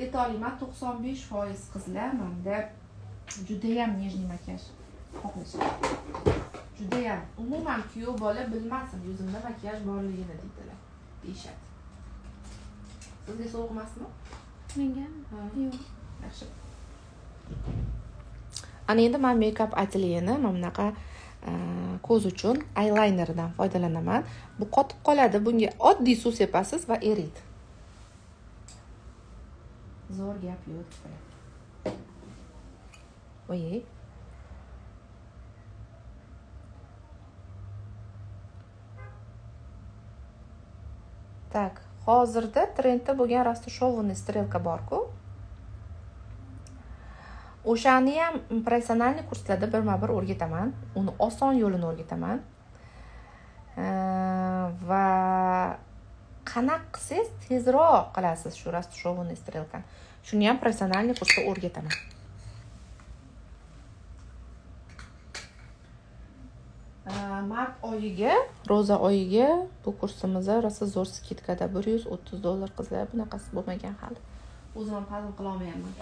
aytolmayman, 95% qizlar menda juda ham нежный makiyaj xohlashadi. Juda ham, umuman kuyov bola bilmasin yuzimda makiyaj borligini deydilar, deyishadi. Sizga sovuq emasmi? Mengami? Yo'q. Yaxshi. Ana endi men make-up atelyeni mana bunaqa ko'z uchun eyelinerdan foydalanaman. Bu qotib qoladi. Bunga oddiy suv sepasiz va eriydi. Zo'r gap yo'q. Oy. Tak, hozirda trendda bo'lgan rastушеванный strelka bor-ku. O'shani ham professional kurslarda birma-bir o'rgataman. Uni oson yo'lini o'rgataman. Va qanaqa qilsangiz tezroq qilasiz shu rastушеванный strelkani. Shuni ham professional kursda o'rgataman. Mart oyiga, ro'za oyiga bu kursimizda rosa zo'r skidkada $130 qizlar, bunaqasi bo'lmagan hali. O'zim ham hazm qila olmayapman.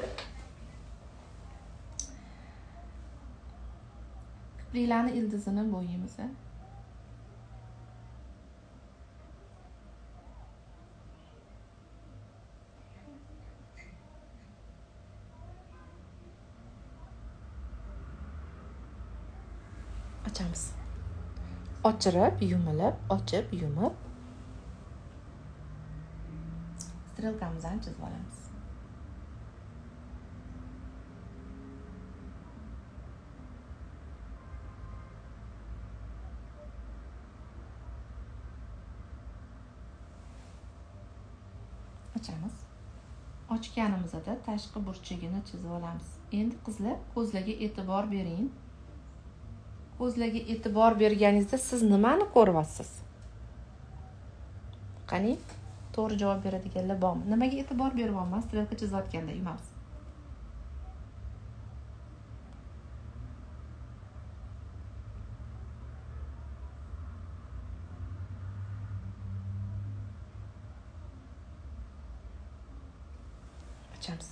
Kipriklarni ildizini bo'yaymiz. Ochamiz. Ochirib, yumilib, ochib, yumib strelkamizni chizib olamiz. Ochamiz. Ochganimizda tashqi burchagini chizib olamiz. Endi qizlar, ko'zlarga e'tibor bering. Ko'zlarga e'tibor berganingizda siz nimani ko'ryapsiz? Qani, to'g'ri javob beradiganlar bormi? Nimaga e'tibor beryapman? Strelka chizayotganda yumamiz. Ochamiz.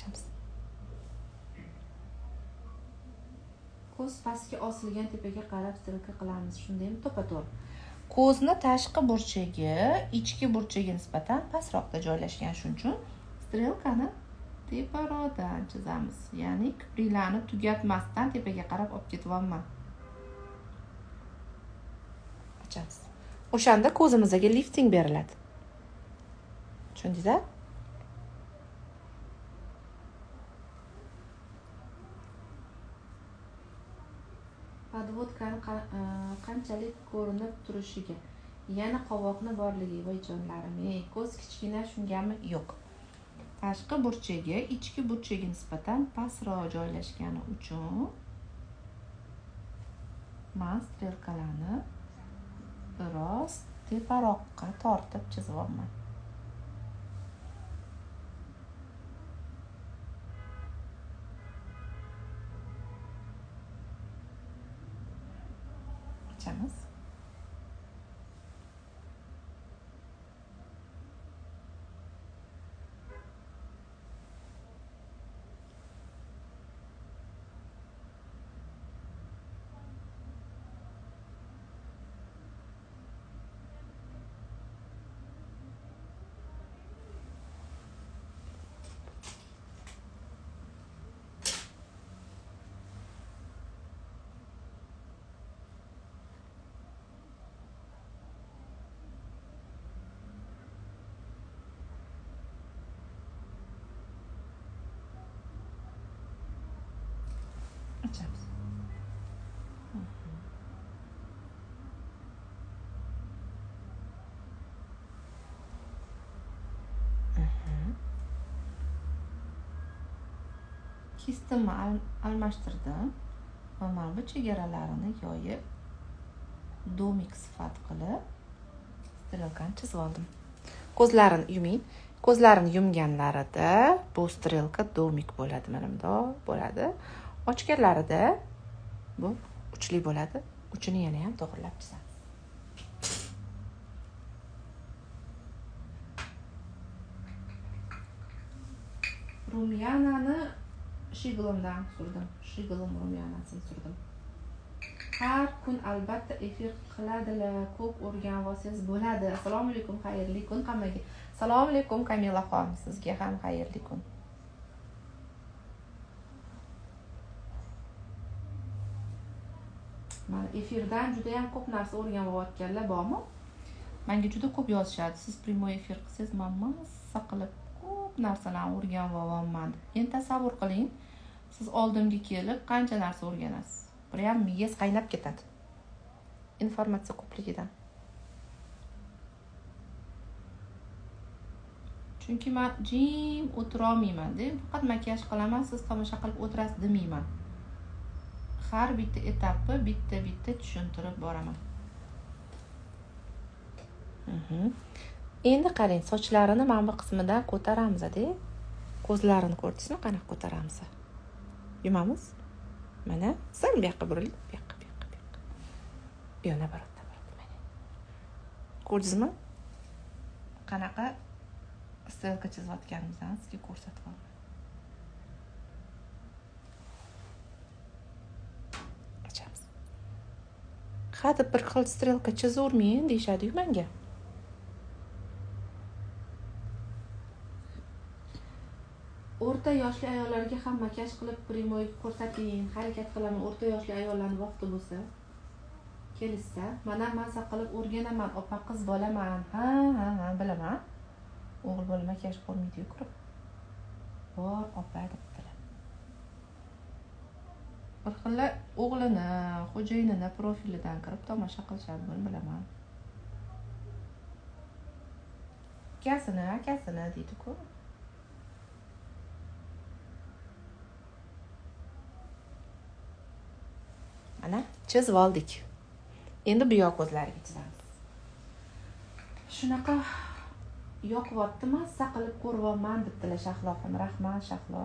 Ochamiz. Ko'z pastga osilgan tepaga qarab strelka qilamiz. Shundaymi? To'ppa-to'g'ri. Ko'zni tashqi burchagi ichki burchagiga nisbatan pastroqda joylashgan. Shuning uchun strelkani teparoqdan chizamiz. Ya'ni kipriklarni tugatmasdan tepaga qarab olib ketyapman. Ochamiz. O'shanda ko'zimizga lifting beriladi. Tushundingiz-a? Podvodkani qanchalik ko'rinib turishiga, yana qovoqni borligi, voy jonlarim, ko'z kichkina shungami? Yo'q. Tashqi burchagi ichki burchagiga nisbatan pastroq joylashgani uchun men strelkalarni biroz teparoqqa tortib chizyapman. Ochamiz. Ochamiz. Kistimni almashtirdim va mana bu chegaralarini yoyib domik sifat qilib strelkani chizib oldim. Ko'zlarini yuming. Ko'zlarini yumganlarida bu strelka domik bo'ladi, mana bundoq bo'ladi. Ochganlarida bu uchli bo'ladi. Uchini yana ham to'g'rilab chizamiz. Rumyanani Shiglomdan surdim. Shiglom rumyanasini surdim. Har kun albatta efir qiladilar, ko'p o'rganib olsangiz bo'ladi. Assalomu alaykum, xayrli kun hammaga. Assalomu alaykum Kamilaxon, sizga ham xayrli kun. Mana efirdan juda ham ko'p narsa o'rganayotganlar bormi? Menga juda ko'p yozishadi. Siz primoy efir qilsangiz, men mazza qilib ko'p narsalarni o'rganyapman deb. Endi tasavvur qiling, siz oldimga kelib qancha narsa o'rganasiz. Prям miyangiz qaynab ketadi. Informatsiya ko'pligidan. Chunki men jim o'tira olmayman-da. Faqat makiyaj qilaman, siz tomosha qilib o'tirasiz demayman. Har bitta etapni bitta-bitta tushuntirib boraman. Endi qarang, sochlarini mana bu qismidan ko'taramiz-da. Ko'zlarini ko'rdingizmi, qanaqa ko'taramiz? Yumamiz. Mana, sal bu yoqqa buriling, bu yoqqa, bu yoqqa, bu yoqqa. Yo'q, nabarot, nabarot, mana. Ko'rdingizmi? Qanaqa strelka chizayotganimizni sizga ko'rsatyapman. Ochamiz. Hadeb bir xil strelka chizurmang deyishadi-yu menga. O'rta yoshli ayollarga ham makiyaj qilib primoy ko'rsating, harakat qilaman. O'rta yoshli ayollarning vaqti bo'lsa, kelishsa, mana maza qilib o'rganaman, opa qiz bolaman. Ha, ha, ha, bilaman. O'g'il bola makiyaj ko'rmaydi-yu kirib. Bor opa debdilar. Bir xillar o'g'lini, xo'jayinini profilidan kirib tomosha qilishadi, buni bilaman. Ukasini, akasini deydi-ku. Mana chizib oldik. Endi bu yoq ko'zlariga chizamiz. Shunaqa yoqyapti, mazza qilib ko'ryapman debdilar Shahloxon. Rahmat Shahlo.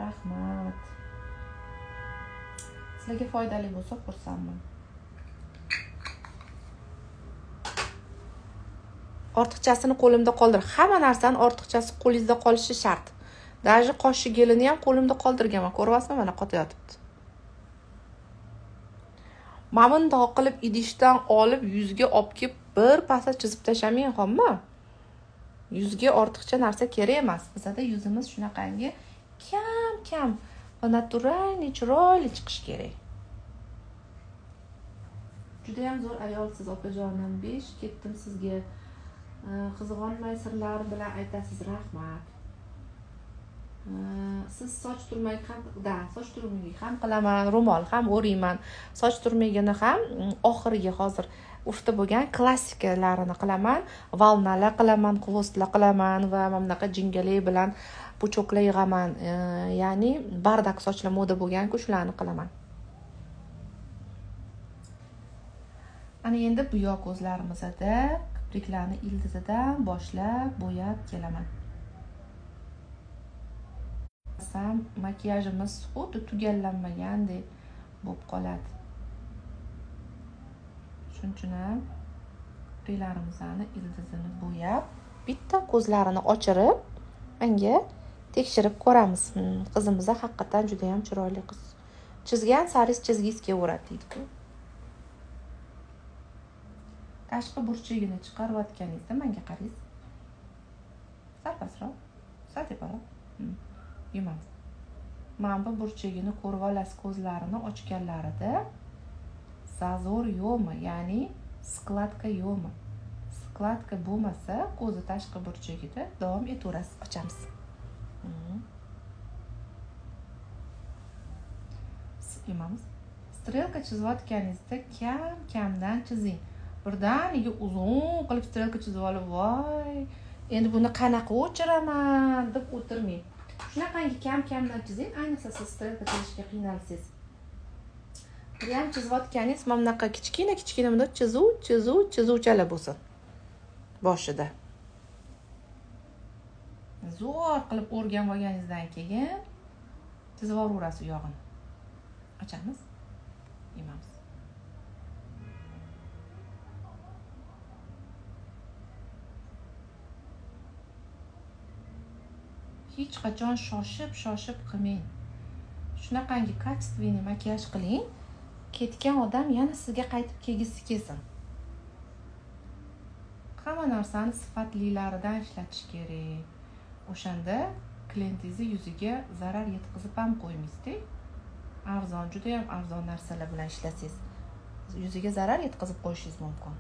Rahmat. Sizlarga foydali bo'lsa xursandman. Ortiqchasini qo'limda qoldir. Hamma narsani ortiqchasi qo'lingizda qolishi shart. Даже qoshi gelini ham qo'limda qoldirganman. Ko'ryapsizmi, mana qotayotibdi. Mana bundoq qilib idishdan olib yuzga olib kelib bir pasa chizib tashlamang, xommi? Yuzga ortiqcha narsa kerak emas. Bizada yuzimiz shunaqangi kam-kam va naturalniy, chiroyli chiqish kerak. Juda ham zo'r ayolsiz opajonim, 5 ketdim sizga. Qizg'onmay sirlar bilan aytasiz, rahmat. Siz soch turmagi ham, da, soch turmagi ham qilaman, ro'mol ham o'rayman. Soch turmagini ham oxiriga hozir urfda bo'lgan klassikalarini qilaman, valnalar qilaman, xvostlar qilaman va mana bunaqa jingalik bilan puchoklar yig'aman. Ya'ni bardak sochlar moda bo'lgan-ku, shularni qilaman. Ana endi buyoq ko'zlarimizda kipriklarni ildizidan boshlab bo'yab kelaman. Makiyajimiz xuddi tugallanmagandek bo'lib qoladi. Shuning uchun ham kipriklarimizni ildizini bo'yab, bitta ko'zlarini ochirib, menga tekshirib ko'ramiz. Qizimiz haqiqatan juda ham chiroyli qiz. Chizgan saris chizgisi kelaveradi deydi-ku. Tashqi burchagini chiqarayotganingizda menga qaraysiz. Sal pastroq, sal teparoq. Yumamiz. Mana bu burchagini ko'rib olasiz, ko'zlarini ochganlarida zazor yo'qmi, ya'ni skladka yo'qmi? Skladka bo'lmasa, ko'zi tashqi burchagida davom etaverasiz, ochamiz. Yumamiz. Strelka chizayotganingizda kam-kamdan chizing. Birdaniga uzun qilib strelka chizib olib, voy, endi buni qanaqa o'chiraman deb o'tirmang. Shunaqangi kam-kamdan chizing, ayniqsa siz strelka chizishga qiynalsangiz. Prям chizayotganingiz mana bunaqa kichkina-kichkina bunday chizuv, chizuv, chizuvchalar bo'lsin boshida. Zo'r qilib o'rganib olganingizdan keyin chizib yuboraverasiz u yog'ini. Ochamiz, yemamiz. Hech qachon shoshib qilmang. Shunaqangi качественный makiyaj qiling, ketgan odam yana sizga qaytib kelgisi kelsin. Hamma narsani sifatlilaridan ishlatish kerak. O'shanda klientingizni yuziga zarar yetkazib ham qo'ymaysiz-da. Arzon, juda ham arzon narsalar bilan ishlasangiz, yuziga zarar yetkazib qo'yishingiz mumkin.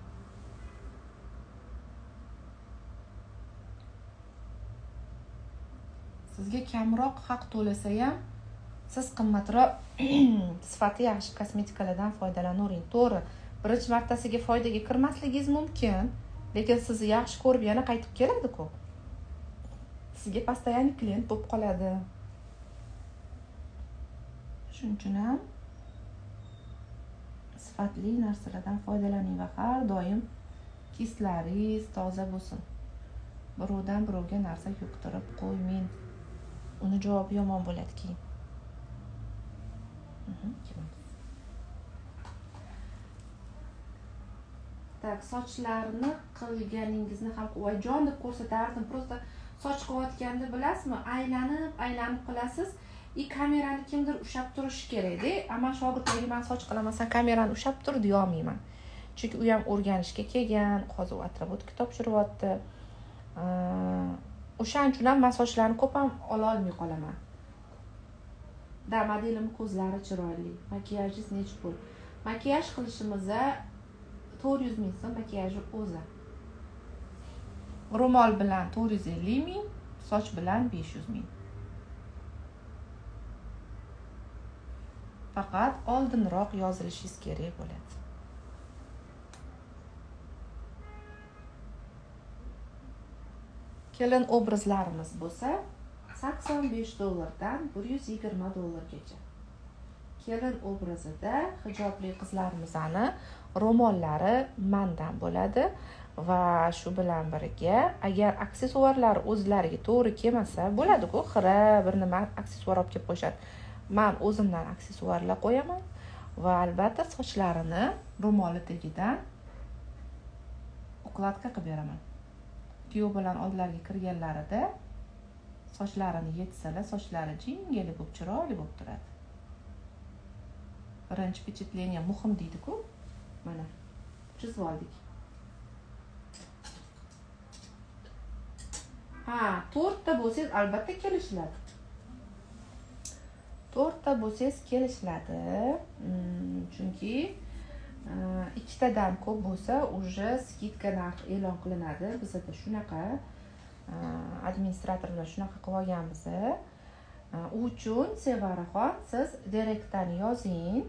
Sizga kamroq haq to'lasa ham siz qimmatroq sifati yaxshi kosmetikalardan foydalanavering. To'g'ri, birinchi martasiga foydaga kirmasligingiz mumkin, lekin sizni yaxshi ko'rib yana qaytib keladi-ku. Sizga постоянный klient bo'lib qoladi. Shuning uchun ham sifatli narsalardan foydalaning va har doim kistlaringiz toza bo'lsin. Birovdan birovga narsa yuqtirib qo'ymang. Uni javobi yomon bo'ladi keyin. Tak, sochlarni qilganingizni ham voy jon deb ko'rsatardim. Prosta soch qilayotganda bilasizmi, aylanib qilasiz. Kamerani kimdir ushlab turishi kerak-da. Ammo shogirdlarga men soch qilaman, kamerani ushlab tur deya olmayman. Chunki u ham o'rganishga kelgan, hozir u отработка topshiryapti. O'shaning uchun ham men sochlarni ko'p ham ola olmay qolaman. Da, modelim ko'zlari chiroyli. Makiyajingiz necha pul? Makiyaj qilishimizda 400 ming so'm makiyaji o'zi. Ro'mol bilan 450 ming, soch bilan 500 ming. Faqat oldinroq yozilishingiz kerak bo'ladi. Kelin obrazlarimiz bo'lsa $85 dan $120 gacha. Kelin obrazida hijobli qizlarimizni ro'mollari mandan bo'ladi va shu bilan birga agar aksessuarlar o'zlariga to'g'ri kelmasa bo'ladi-ku, xira bir nima aksessuar olib kelib qo'yishadi. Men o'zimdan aksessuarlar qo'yaman va albatta sochlarini ro'moli tagidan ukladka qilib beraman. Kuyov bilan oldilariga kirganlarida Sochlarini yetsalar, sochlari jingali bo'lib, chiroyli bo'lib turadi. Birinchi впечатление muhim deydi-ku. Mana chizib oldik. Ha, to'rtta bo'lsangiz albatta kelishiladi. To'rtta bo'lsangiz kelishiladi. Chunki ikkitadan ko'p bo'lsa, уже skidka narxi e'lon qilinadi. Bizda shunaqa administrator bilan shunaqa qilib olganmiz. U uchun Sevaraxon, siz direktdan yozing.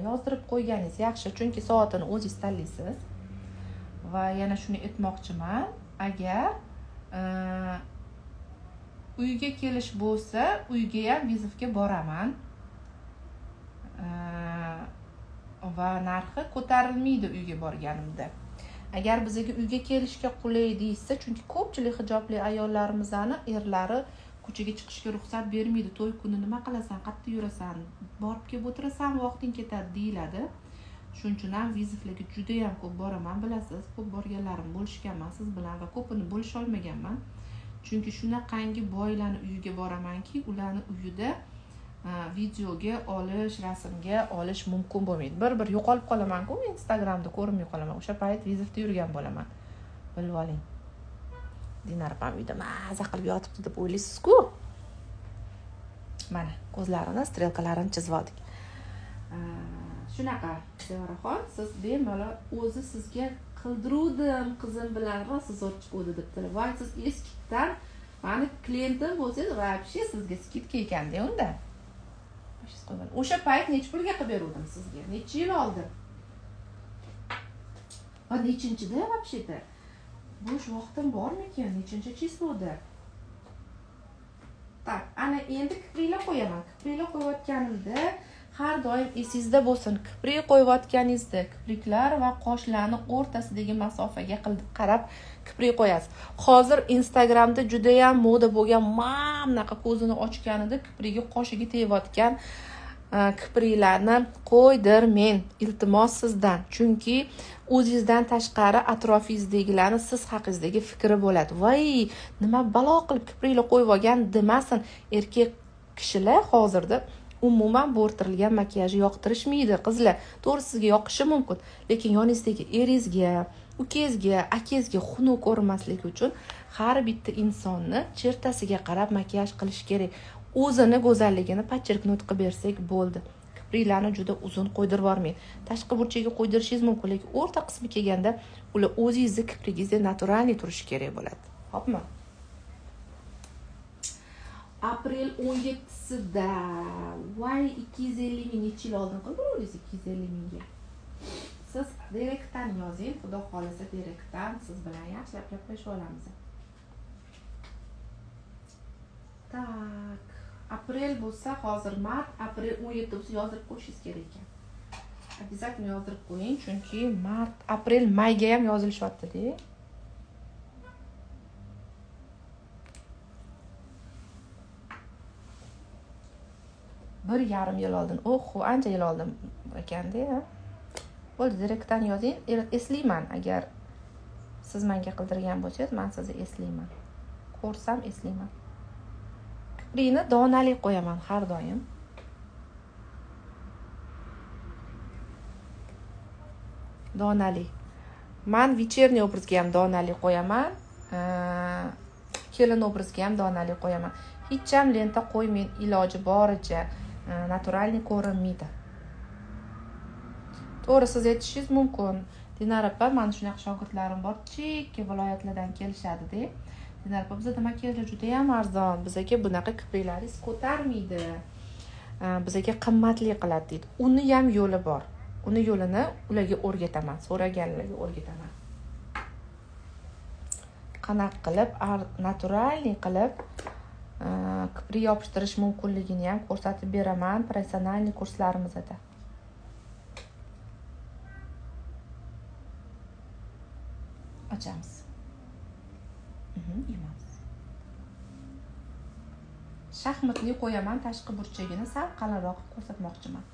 Yozdirib qo'yganingiz yaxshi, chunki soatini o'zingiz tanlaysiz. Va yana shuni aytmoqchiman, agar uyga kelish bo'lsa, uyga ham vizovga boraman. Va narxi ko'tarilmaydi uyga borganimda. Agar bizga uyga kelishga qulay deysa, chunki ko'pchilik hijobli ayollarimizni erlari ko'chaga chiqishga ruxsat bermaydi. To'y kuni nima qilasan, qayerda yurasan, borib kelib o'tirasan, vaqting ketadi deyiladi. Shuning uchun ham vizovlarga juda ham ko'p boraman, bilasiz, ko'p borganlarim bo'lishganman siz bilan va ko'pini bo'lisha olmaganman. Chunki shunaqangi boylarning uyiga boramanki, ularning uyida videoga olish, rasmga olish mumkin bo'lmaydi. Bir-bir yo'qolib qolaman-ku, Instagramda ko'rinmay qolaman. O'sha payt vizovda yurgan bo'laman. Bilib oling. Dinara opam uyda maza qilib yotibdi deb o'ylaysiz-ku. Mana ko'zlarini, strelkalarini chizib oldik. Shunaqa Sevaraxon, siz bemalol o'zi sizga qildiruvdim qizim bilan rosa zo'r chiquvdi debdilar. Voy, siz eskidan mani klientim bo'lsangiz, вообще sizga skidka ekanda unda. O'sha payt necha pulga qilib beruvdim sizga? Necha yil oldin? Va nechinchida вообще-то? Bo'sh vaqtim bormikan? Nechinchi chisloda? Tak, ana endi kipriklar qo'yaman. Kipriklar qo'yayotganimda har doim esingizda bo'lsin, kiprik qo'yayotganingizda kipriklar va qoshlarning o'rtasidagi masofaga qarab kiprik qo'yasiz. Hozir Instagramda juda ham moda bo'lgan bunaqa ko'zini ochganida kiprigi qoshiga tegayotgan kipriklarni qo'ydirmang, iltimos sizdan. Chunki o'zingizdan tashqari atrofingizdagilarni siz haqingizdagi fikri bo'ladi. Voy, nima balo qilib kipriklar qo'yib olgan demasin. Erkak kishilar hozirda umuman bo'rtirilgan makiyajni yoqtirishmaydi qizlar. To'g'ri, sizga yoqishi mumkin, lekin yoningizdagi eringizga, ukangizga, akangizga xunuk ko'rinmasligi uchun har bitta insonni chertasiga qarab makiyaj qilish kerak. O'zini go'zalligini подчеркнуть qilib bersak bo'ldi. Kipriklarni juda uzun qo'ydirib yubormang. Tashqi burchagiga qo'ydirishingiz mumkin, lekin o'rta qismi kelganda ular o'zingizni kiprigingizda naturalniy turishi kerak bo'ladi. Xo'pmi? Aprel 17-sida voy 250 ming necha yil oldin qilib 250 mingga. Siz direktdan yozing, xudo xolasa direktdan siz bilan yaxshilab gaplashib olamiz. Tak, aprel bo'lsa hozir mart, aprel 17 bo'lsa yozdirib qo'yishingiz kerak ekan. Обязательно yozdirib qo'ying, chunki mart, aprel, mayga ham yozilishyapti-da. Bir yarim yil oldin, oho, ancha yil oldin ekanda. Bo'ldi, direktdan yozing, eslayman. Agar siz menga qildirgan bo'lsangiz, men sizni eslayman. Ko'rsam eslayman. Kiprikni donali qo'yaman har doim. Donali. Men вечерний obrazga ham donali qo'yaman, kelin obrazga ham donali qo'yaman. Hech ham lenta qo'ymang, iloji boricha naturalniy ko'rinmaydi. To'g'ri, siz aytishingiz mumkin. Dinara opa, meni shunaqa shogirdlarim bor, chekka viloyatlardan kelishadi-da. Dinara opa, bizda makiyajlar juda ham arzon, bizga bunaqa kipriklaringiz ko'tarmaydi. Bizga qimmatli qiladi deydi. Uni ham yo'li bor. Uni yo'lini ularga o'rgataman, so'raganlarga o'rgataman. Qanaqa qilib naturalniy qilib kiprik yopishtirish mumkinligini ham ko'rsatib beraman professional kurslarimizda. Ochamiz. Yumamiz. Shaxmatli qo'yaman, tashqi burchagini sal qalinroq qilib ko'rsatmoqchiman.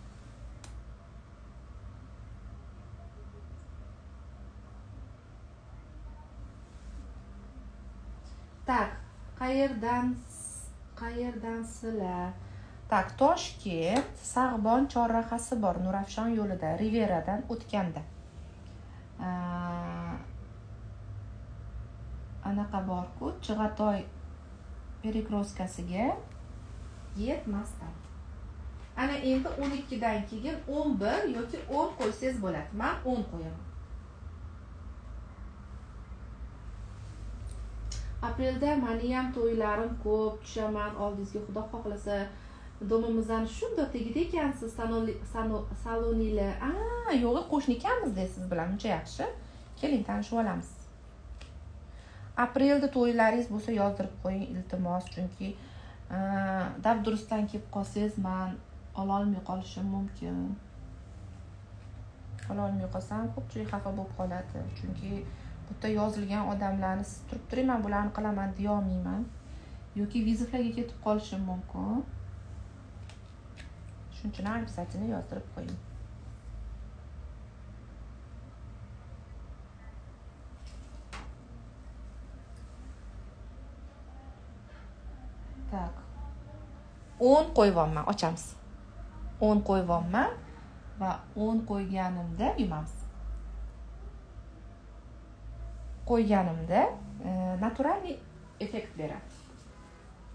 Tak, qayerdan Qayerdansizlar? Tak, Toshkent, Sag'bon chorrahasi bor, Nurafshon yo'lida, Riveradan o'tganda. Anaqa bor-ku, Chig'atoy perekroskasiga yetmasdan. Ana endi 12 dan keyin 11 yoki 10 qo'ysangiz bo'ladi. Men 10 qo'yaman. Aprelda meni ham to'ylarim ko'p, tushaman oldingizga, Xudo xohlasa. Domimizdan shundoq tegida ekansiz, saloninglar. Yo'q, qo'shni ekanmiz siz bilan, uncha yaxshi. Keling, tanishib olamiz. Aprelda to'ylaringiz bo'lsa yozdirib qo'ying, iltimos, chunki dabdurustdan kelib qolsangiz men ola olmay qolishim mumkin. Ola olmay qolsam ko'pchilik xafa bo'lib qoladi, chunki bu yerda yozilgan odamlarni siz turib turing, men bularni qilaman deya olmayman yoki vizitlarga ketib qolishim mumkin. Shuning uchun обязательно yozdirib qo'ying. Tak. 10 qo'yvyapman, ochamiz. 10 qo'yvyapman va 10 qo'yganimda yumamiz. Qo'yganimda naturalniy effekt beradi.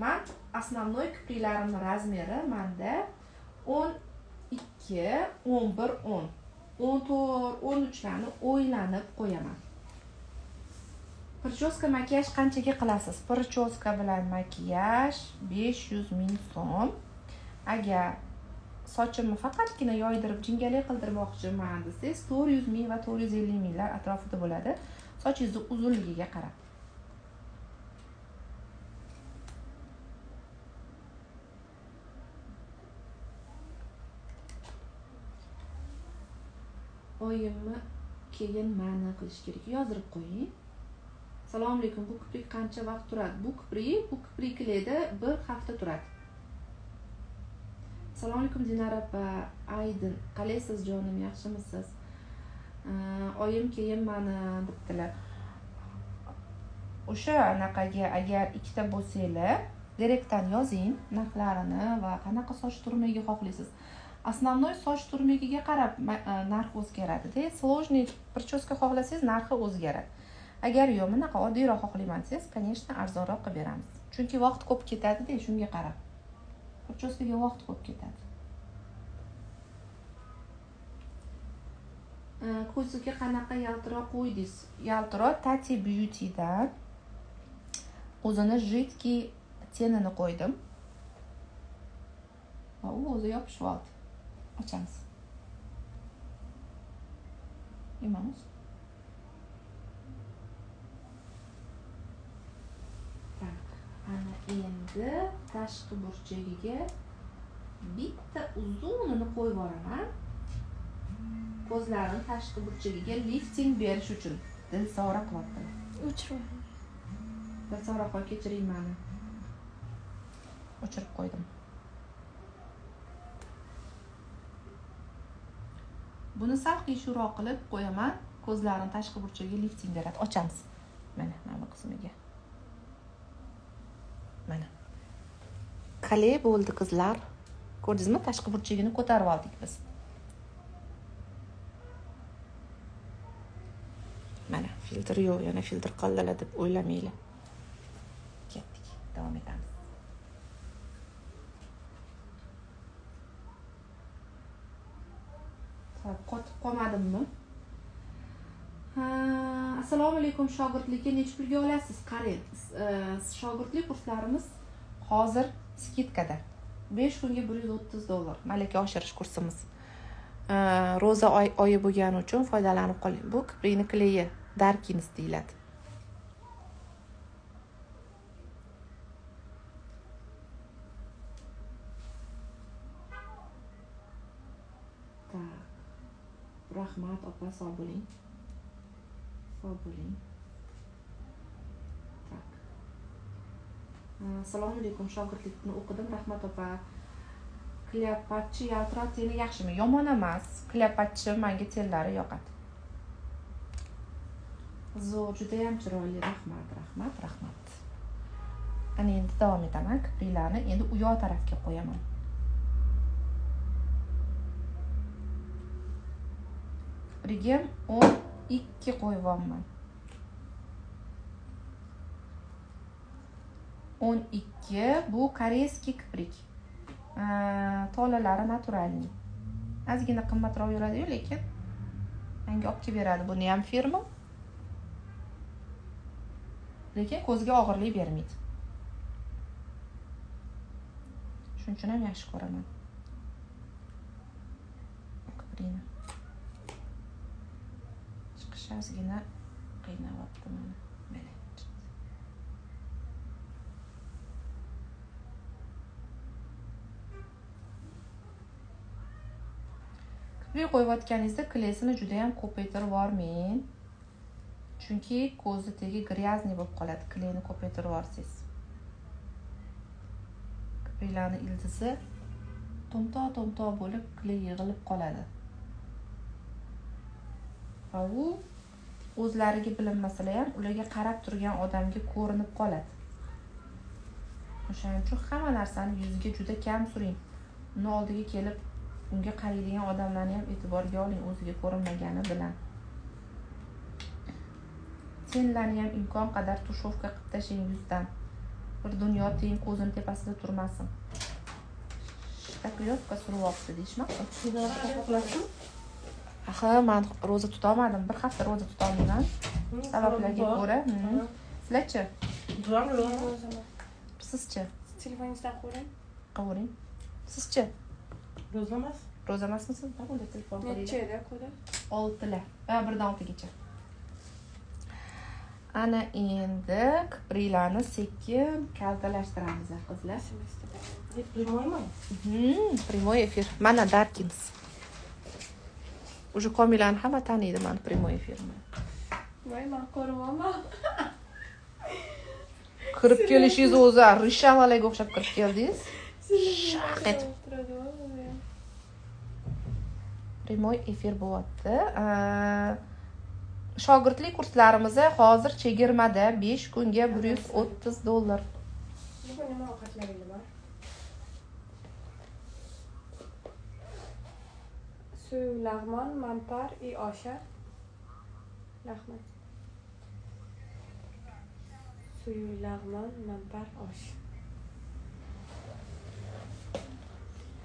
Men основной kipriklarimning razmeri menda 12, 11, 10, 14, 13 larni o'ylanib qo'yaman. Прическа makiyaj qanchaga qilasiz? Прическа bilan makiyaj 500 ming so'm. Agar sochimni faqatgina yoydirib jingalak qildirmoqchiman desangiz 400 ming va 450 minglar atrofida bo'ladi. Sochingizni uzunligiga qarab. Oyimni keyin ma'na qilish kerak. Yozdirib qo'ying. Assalomu alaykum. Bu kiprik qancha vaqt turadi? Bu kipriklarda bir hafta turadi. Assalomu alaykum Dinara opa, Aydin. Qalaysiz jonim, yaxshimisiz? Oyim keyin ma'na debdilar. O'sha anaqaga agar ikkita bo'lsanglar, direktdan yozing narxlarini va qanaqa soch turmagiga xohlaysiz. Основной soch turmagiga qarab narx o'zgaradi-da. Сложный прическа xohlasangiz narxi o'zgaradi. Agar yo'q, bunaqa oddiyroq xohlayman desangiz, конечно, arzonroq qilib beramiz. Chunki vaqt ko'p ketadi-da, shunga qarab. Прическаga vaqt ko'p ketadi. Ko'ziga qanaqa yaltiroq qo'ydingiz? Yaltiroq Tati Beauty'dan o'zini жидкий tenini qo'ydim. Va u o'zi yopishib oldi. Ochamiz. Yumamiz. Tak, ana endi tashqi burchagiga bitta uzunini qo'yib boraman. Ko'zlarini tashqi burchagiga lifting berish uchun. Dilsora qilyaptilar. O'chirib. Dilsora opa, kechiring meni. O'chirib qo'ydim. Buni sal qiyshuroq qilib qo'yaman. Ko'zlarini tashqi burchagiga lifting beradi. Ochamiz. Mana, mana bu qismiga. Mana. Qalay bo'ldi qizlar. Ko'rdingizmi? Tashqi burchagini ko'tarib oldik biz. Mana filtr yo'q, yana filtr qoldilar deb o'ylamanglar. Ketdik, davom etamiz. Qotib qolmadimmi? Assalomu alaykum. Shogirdlikka necha pulga olasiz? Qarang, shogirdlik kurslarimiz hozir skidkada. 5 kunga $130. Malaka oshirish kursimiz. Ro'za oyi bo'lgani uchun foydalanib qoling. Bu kiprikni kleyi Darkins deyiladi. Tak. Rahmat opa, sog' bo'ling. Sog' bo'ling. Tak. Assalomu alaykum. Shogirdlikni o'qidim. Rahmat opa. Kleopatchi yaltiroq teni yaxshimi? Yomon emas. Kleopatchi menga tenlari yoqadi. Zo'r, juda ham chiroyli. Rahmat, rahmat, rahmat. Ana endi davom etaman. Kipriklarni endi u yoq tarafga qo'yaman. Kiprigim 12 qo'yyapman. 12 bu koreyskiy kiprik. Tolalari naturalniy. Ozgina qimmatroq yuradi-yu, lekin menga olib kelib beradi buni ham firma. Lekin ko'zga og'irlik bermaydi. Shuning uchun ham yaxshi ko'raman. Kiprikni. Chiqishi ozgina qiynayapti meni. Mana. Kiprik qo'yayotganingizda kleysini juda ham ko'paytirib yubormang. Chunki ko'zi tegi gryazniy bo'lib qoladi kleyni ko'paytirib yuborsangiz. Kipriklarning ildizi to'mtoq-to'mtoq bo'lib kley yig'ilib qoladi. Va u o'zlariga bilinmasalar ham ularga qarab turgan odamga ko'rinib qoladi. O'shaning uchun hamma narsani yuzga juda kam suring. Uni oldiga kelib unga qaraydigan odamlarni ham e'tiborga oling, o'ziga ko'rinmagani bilan. Senlarni ham imkon qadar tushovka qilib tashlang yuzdan. Bir dunyo teng ko'zini tepasida turmasin. Shpaklyovka suryapti deyishmoqchi. Axir men roza tuta olmadim. Bir hafta roza tuta olmayman. Sabablarga ko'ra. Sizlarchi? Sizchi? Telefoningizdan ko'ring. Ko'ring. Sizchi? Roza emas. Roza emasmisiz? Bo'ldi, telefon qo'ying. Nechada ko'ra? 6lar. Va 1dan 6gacha. Ana endi kipriklarni sekin kaltalashtiramiz qizlar. Primoymi? Primoy efir. Mana Darkins. Уже Komilani hamma taniydi meni primoy efirimni. Voy, men ko'rmayman. Kirib kelishingiz o'zi rishalalaga o'xshab kirib keldingiz. Shaq etib. Primoy efir bo'lyapti. Shogirdlik kurslarimiz hozir chegirmada 5 kunga $130. Bugun nima ovqatlaringiz bor? Suv, lag'mon, mantar i osha. Rahmat. Suv, lag'mon, mantar, osh.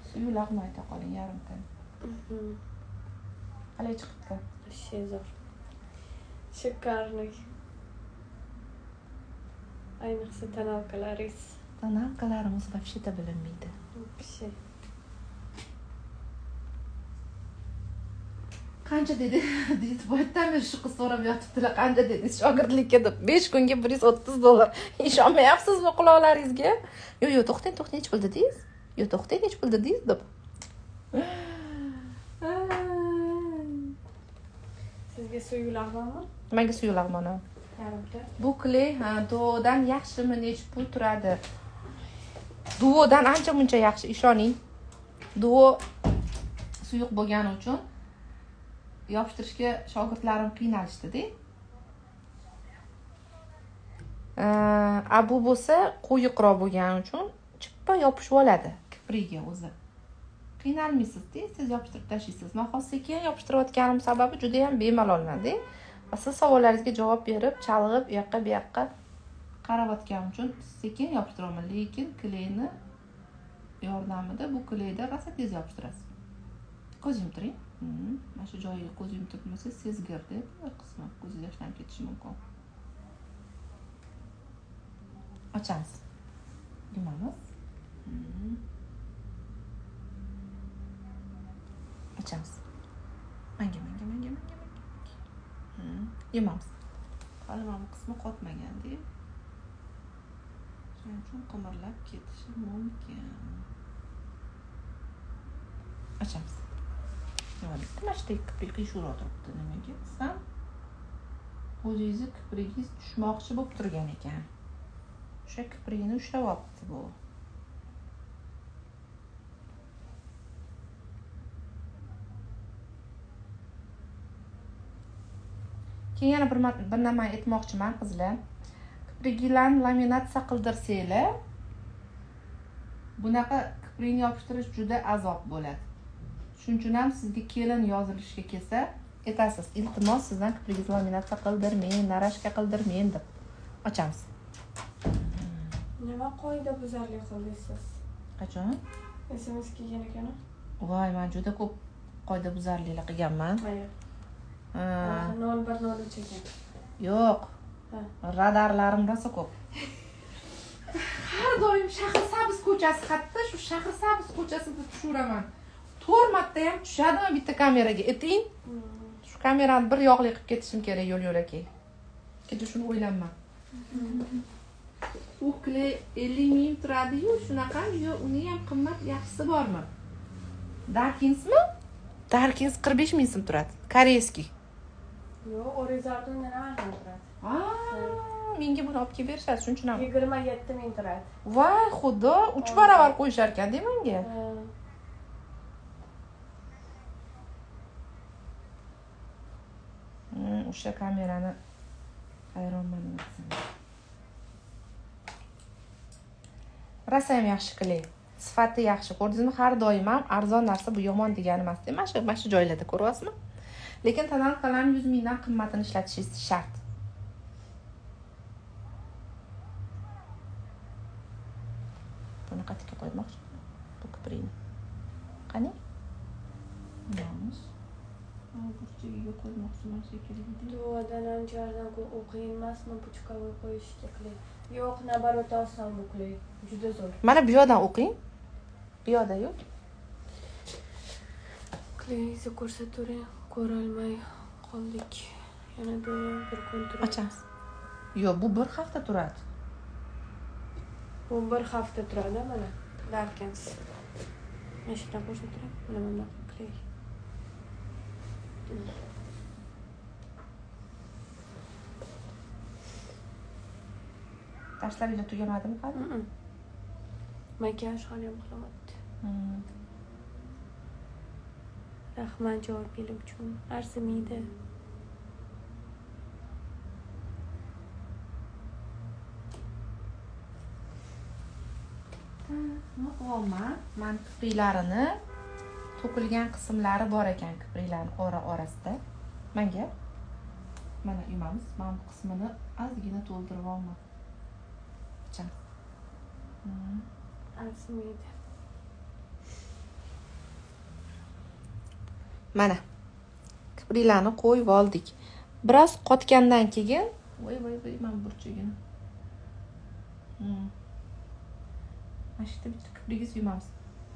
Suv, lag'mon ayta qoling yarimta. Qalay chiqibdi? Вообще zo'r. Шикарный. Ayniqsa tonalkalaringiz. Tonalkalarimiz вообще-то bilinmaydi. Вообще. Qancha dedi? Deydi, boyatdan beri shu qiz so'rab yotibdilar, qancha dedingiz shogirdlikka deb. 5 kunga $130. Ishonmayapsizmi quloqlaringizga? Yo'q, yo'q, to'xtang, to'xtang, necha pul dedingiz? Yo'q, to'xtang, necha pul dedingiz deb. Sizga suyuq lag'monmi? Menga suyuq lag'mon. Yarimta. Bu kley duodan yaxshimi, necha pul turadi? Duodan ancha muncha yaxshi, ishoning. Duo suyuq bo'lgani uchun yopishtirishga shogirdlarim qiynalishdi-da. A bu bo'lsa qo'yiqroq bo'lgani uchun chippa yopishib oladi kiprigiga o'zi. Qiynalmaysiz, tez-tez yopishtirib tashlaysiz. Men hozir sekin yopishtirayotganim sababi juda ham bemalolman-da. Va siz savollaringizga javob berib, chalg'ib, u yoqqa bu yoqqa qarayotganim uchun sekin yopishtiryapman, lekin kleyni yordamida bu kleyda rosa tez yopishtirasiz. Ko'z yumib turing. Mana shu joyiga ko'z yumib turmasangiz sezgirda bir qismi ko'zingiz yoshlanib ketishi mumkin. Ochamiz. Yumamiz. Ochamiz. Manga. Yumamiz. Hali mana bu qismi qotmagan-da. Shuning uchun qimirlab ketishi mumkin. Ochamiz. Mana shu kiprik qiyshiqroq turibdi, nimaga desam, o'zingizni kiprigingiz tushmoqchi bo'lib turgan ekan. O'sha kiprigini ushlab olibdi bu. Keyin yana bir nima aytmoqchiman qizlar. Kipriklarni laminatsiya qildirsanglar, bunaqa kiprikni yopishtirish juda azob bo'ladi. Shuning uchun ham sizga kelin yozilishga kelsa, aytasiz, iltimos sizdan kiprigingizni laminatsiya qildirmang, narashka qildirmang deb. Ochamiz. Nima qoida buzarlik qildingiz? Qachon? SMS kelgan ekan. Voy, men juda ko'p qoida buzarliklar qilganman. Ha. 0103 ekan. Yo'q. Radarlarim rosa ko'p. Har doim Shahrisabz ko'chasi xatda, shu Shahrisabz ko'chasida tushiraman. 4 marta ham tushadimi bitta kameraga? Ayting. Shu kamerani bir yoqli qilib ketishim kerak yo'l-yo'lakay. Kecha shuni o'ylanman. U kley 50 ming turadi-yu, shunaqami yo uni ham qimmat yaxshisi bormi? Darkinsmi? Darkins 45 ming so'm turadi. Koreyskiy. Yo'q, Orizardundan ham arzon turadi. Menga buni olib kelib berishadi, shuning uchun ham 27 ming turadi. Voy xudo, 3 barobar qo'yishar ekan-da menga. O'sha kamerani hayronman nima desam. Rosa ham yaxshi kley. Sifati yaxshi. Ko'rdingizmi? Har doim ham arzon narsa bu yomon degani emas. Mana shu joylarda ko'ryapsizmi? Lekin tonalkalarni 100 mingdan qimmatini ishlatishingiz shart. Buni qayerga qo'ymoqchi? Bu kiprikni. Qani? Yalnız. Burchagiga qo'ymoqchiman shekilli. Duodan ancha arzon o'qiy emasmi puchkavoy qo'yishga kley? Yo'q, nabarot oson bu kley. Juda zo'r. Mana bu yoqdan o'qing. Bu yoqda yo'q. Kleyingizni ko'rsatavering, ko'rolmay qoldik. Yana bir kun turadi. Ochamiz. Yo'q, bu bir hafta turadi. Bu bir hafta turadi mana. Darkins. Mana shu yerdan ko'rsatib, mana bunaqa kley. Darslar tugamadimi hali? Makiyaj hali ham qilyapti. Rahmat javobingiz uchun. Arzimaydi. Nima qilyapman? Men kipriklarini to'kilgan qismlari bor ekan kipriklarning ora-orasida. Menga mana yumamiz. Men bu qismini ozgina to'ldirib olman. Ochamiz. Arzimaydi. Mana kipriklarni qo'yib oldik. Biroz qotgandan keyin, voy voy voy, mana burchagini. Mana shu yerda bitta kiprigingiz yumamiz.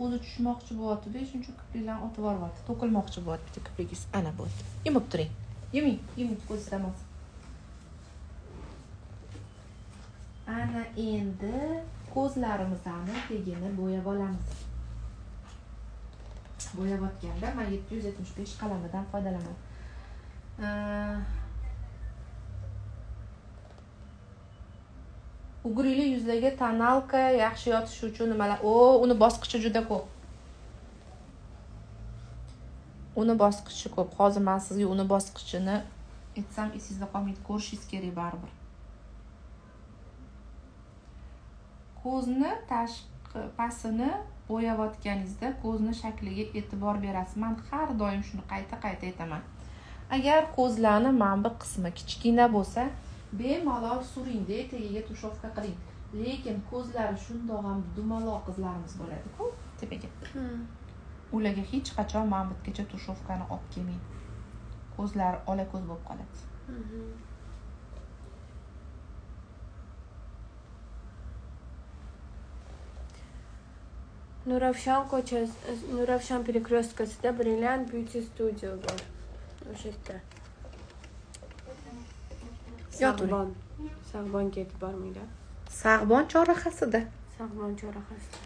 O'zi tushmoqchi bo'lyapti-da, shuning uchun kipriklarni otib yuboryapti. To'kilmoqchi bo'lyapti bitta kiprigingiz. Ana bo'ldi. Yumib turing. Yuming, yuming, ko'zingizdan emas. Ana endi ko'zlarimizni tagini bo'yab olamiz. Bo'yab otganda men 775 qalamidan foydalanaman. Ugrili yuzlarga tonalka yaxshi yotishi uchun nimalar? Uni bosqichi juda ko'p. Uni bosqichi ko'p. Hozir men sizga uni bosqichini aytsam esingizda qolmaydi, ko'rishingiz kerak baribir. Ko'zni tashqi pasini bo'yayotganingizda ko'zni shakliga e'tibor berasiz. Men har doim shuni qayta-qayta aytaman. Agar ko'zlarni mana bu qismi kichkina bo'lsa, bemalol suringda tagiga tushovka qiling. Lekin ko'zlari shundoq ham dumaloq qizlarimiz bo'ladi-ku, tepaga. Ularga hech qachon mana bu yergacha tushovkani olib kelmang. Ko'zlari ola ko'z bo'lib qoladi. Nurafshon ko'chasi, Nurafshon perekrёstkasida Brilliant Beauty Studio bor. O'sha yerda. Sog'bon. Sog'bon ketib bormaydi. Sog'bon chorrahasida. Sog'bon chorrahasida.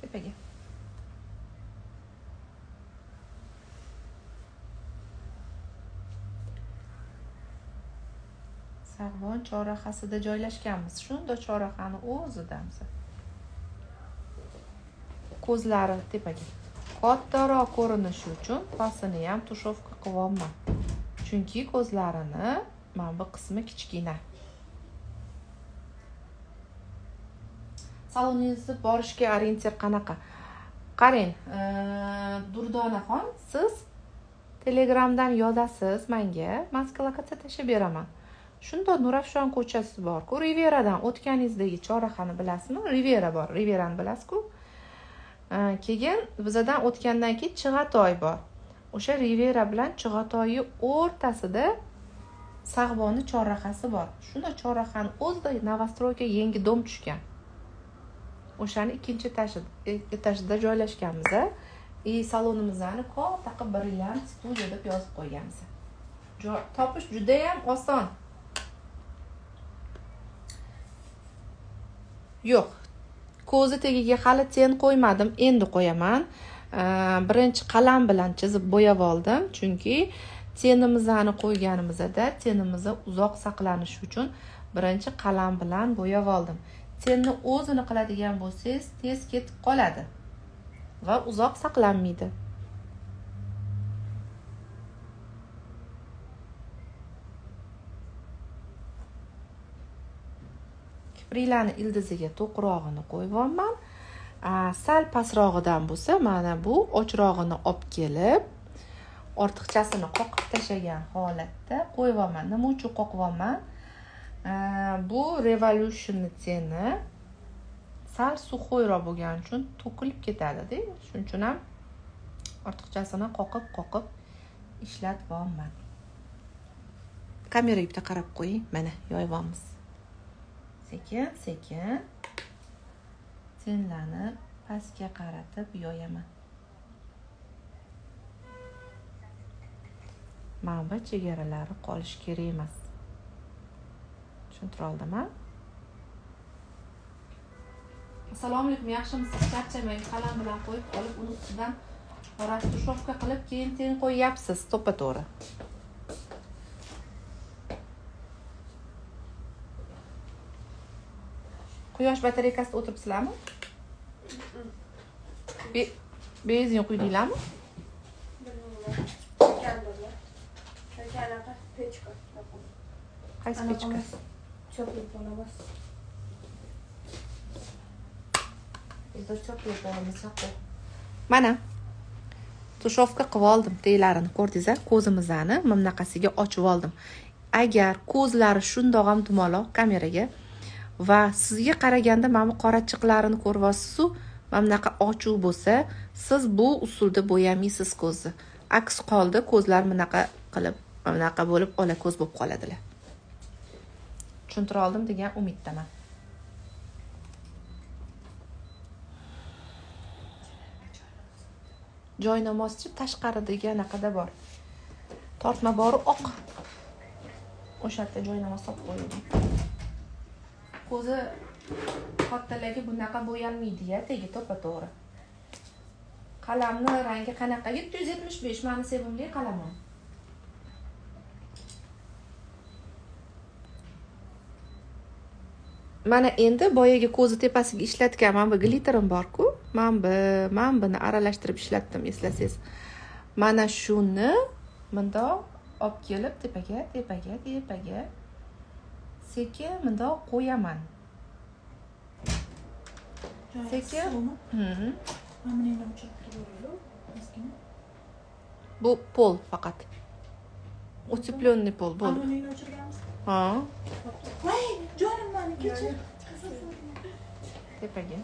Tepaga. Sog'bon chorrahasida joylashganmiz. Shunda chorrahani o'zidamiz. Ko'zlari tepaga. Kattaroq ko'rinishi uchun pasini ham tushovka qilyapman. Chunki ko'zlarini mana bu qismi kichkina. Saloningizni borishga orientir qanaqa? Qarang, Durdonaxon, siz Telegramdan yozasiz menga, man sizga lokatsiya tashlab beraman. Shunda Nurafshon ko'chasi bor-ku, Riveradan o'tganingizdagi chorrahani bilasizmi? Rivera bor, Riverani bilasiz-ku. Keyin bizadan o'tgandan keyin Chig'atoy bor. O'sha Rivera bilan Chig'atoyni o'rtasida Sag'boni chorrahasi bor. Shunda chorrahani o'zida novostroyka yangi dom tushgan. O'shani ikkinchi etajida joylashganmiz. Salonimizni katta qilib Brilliant Studio deb yozib qo'yganmiz. Topish juda ham oson. Yo'q. Ko'zi tagiga hali ten qo'ymadim, endi qo'yaman. Birinchi qalam bilan chizib bo'yab oldim, chunki tenimizni qo'yganimizda tenimiz uzoq saqlanishi uchun birinchi qalam bilan bo'yab oldim. Tenni o'zini qiladigan bo'lsangiz, tez ketib qoladi va uzoq saqlanmaydi. Kipriklarni ildiziga to'qrog'ini qo'yyapman. Sal pastrog'idan bo'lsa, mana bu ochrog'ini olib kelib, ortiqchasini qoqib tashlagan holatda qo'yyapman. Nima uchun qoqyapman? Bu Revolution teni sal suxoyroq bo'lgani uchun to'kilib ketadi-da. Shuning uchun ham ortiqchasini qoqib-qoqib ishlatyapman. Kameraga bitta qarab qo'ying. Mana yoyamiz. Sekin-sekin tenlarni pastga qaratib yoyaman. Mana bu chegaralari qolishi kerak emas. Tushuntira oldimmi? Assalomu alaykum, yaxshimisiz? Charchamang, qalam bilan qo'yib olib, uni ustidan rastushovka qilib, keyin ten qo'yyapsiz, to'ppa-to'g'ri. Quyosh batareykasida o'tiribsizlarmi? Benzin quydinglarmi? Bilmayman. Pechka. Qaysi pechka? Cho'pli pol emas. Bizda cho'pli polimiz yo'q. Mana tushovka qilib oldim, teylarini ko'rdingiz-a? Ko'zimizni bunaqasiga ochib oldim. Agar ko'zlari shundoq ham dumaloq kameraga va sizga qaraganda mana bu qorachiqlarini ko'ryapsiz-u, mana bunaqa ochuv bo'lsa, siz bu usulda bo'yamaysiz ko'zni. Aks holda ko'zlar bunaqa qilib, bunaqa bo'lib ola ko'z bo'lib qoladilar. Tushuntira oldim degan umiddaman. Joy namozchi tashqaridagi anaqada bor. Tortma bori oq. O'sha yerda joy namoz solib qo'ydim. Ko'zi kattalarga bunaqa bo'yalmaydi-ya, tegi to'ppa-to'g'ri. Qalamni rangi qanaqa? 775 meni sevimli qalamim. Mana endi boyagi ko'zi tepasiga ishlatgan mana bu glitterim bor-ku. Mana buni aralashtirib ishlatdim, eslasangiz. Mana shuni bundoq olib kelib tepaga, tepaga, tepaga sekin bundoq qo'yaman. Sekin. Mana buni endi o'chirib turib. Bu pol faqat. Утепленный pol bo'ldi. Mana buni o'chirganmiz. Ha. Voy, jonim meni kechir. Tepaga.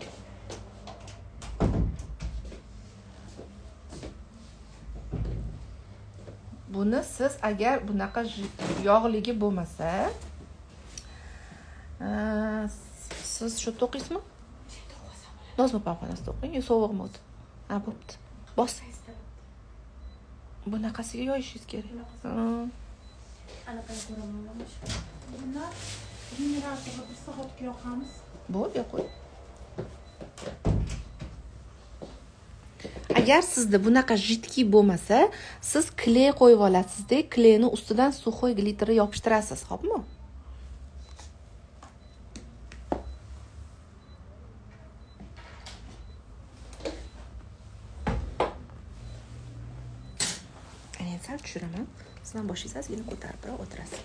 Buni siz agar bunaqa yog'ligi bo'lmasa, siz shu to'qiysizmi? Nozmi opam xonasida o'qing, yo sovuqmi o'ti? Ha, bo'pti. Bos. Bunaqasiga yoyishingiz kerak. Anaqa ko'raman. Buni generatorga 1 soatga yoqamiz. Bo'ldi, qo'y. Agar sizda bunaqa jiddiy bo'lmasa, siz kley qo'yib olasizda, kleyni ustidan suxoy glitterni yopishtirasiz, xo'pmi? Ana sal tushiraman. Siz ham boshingizni ozgina ko'tarib biroq o'tirasiz.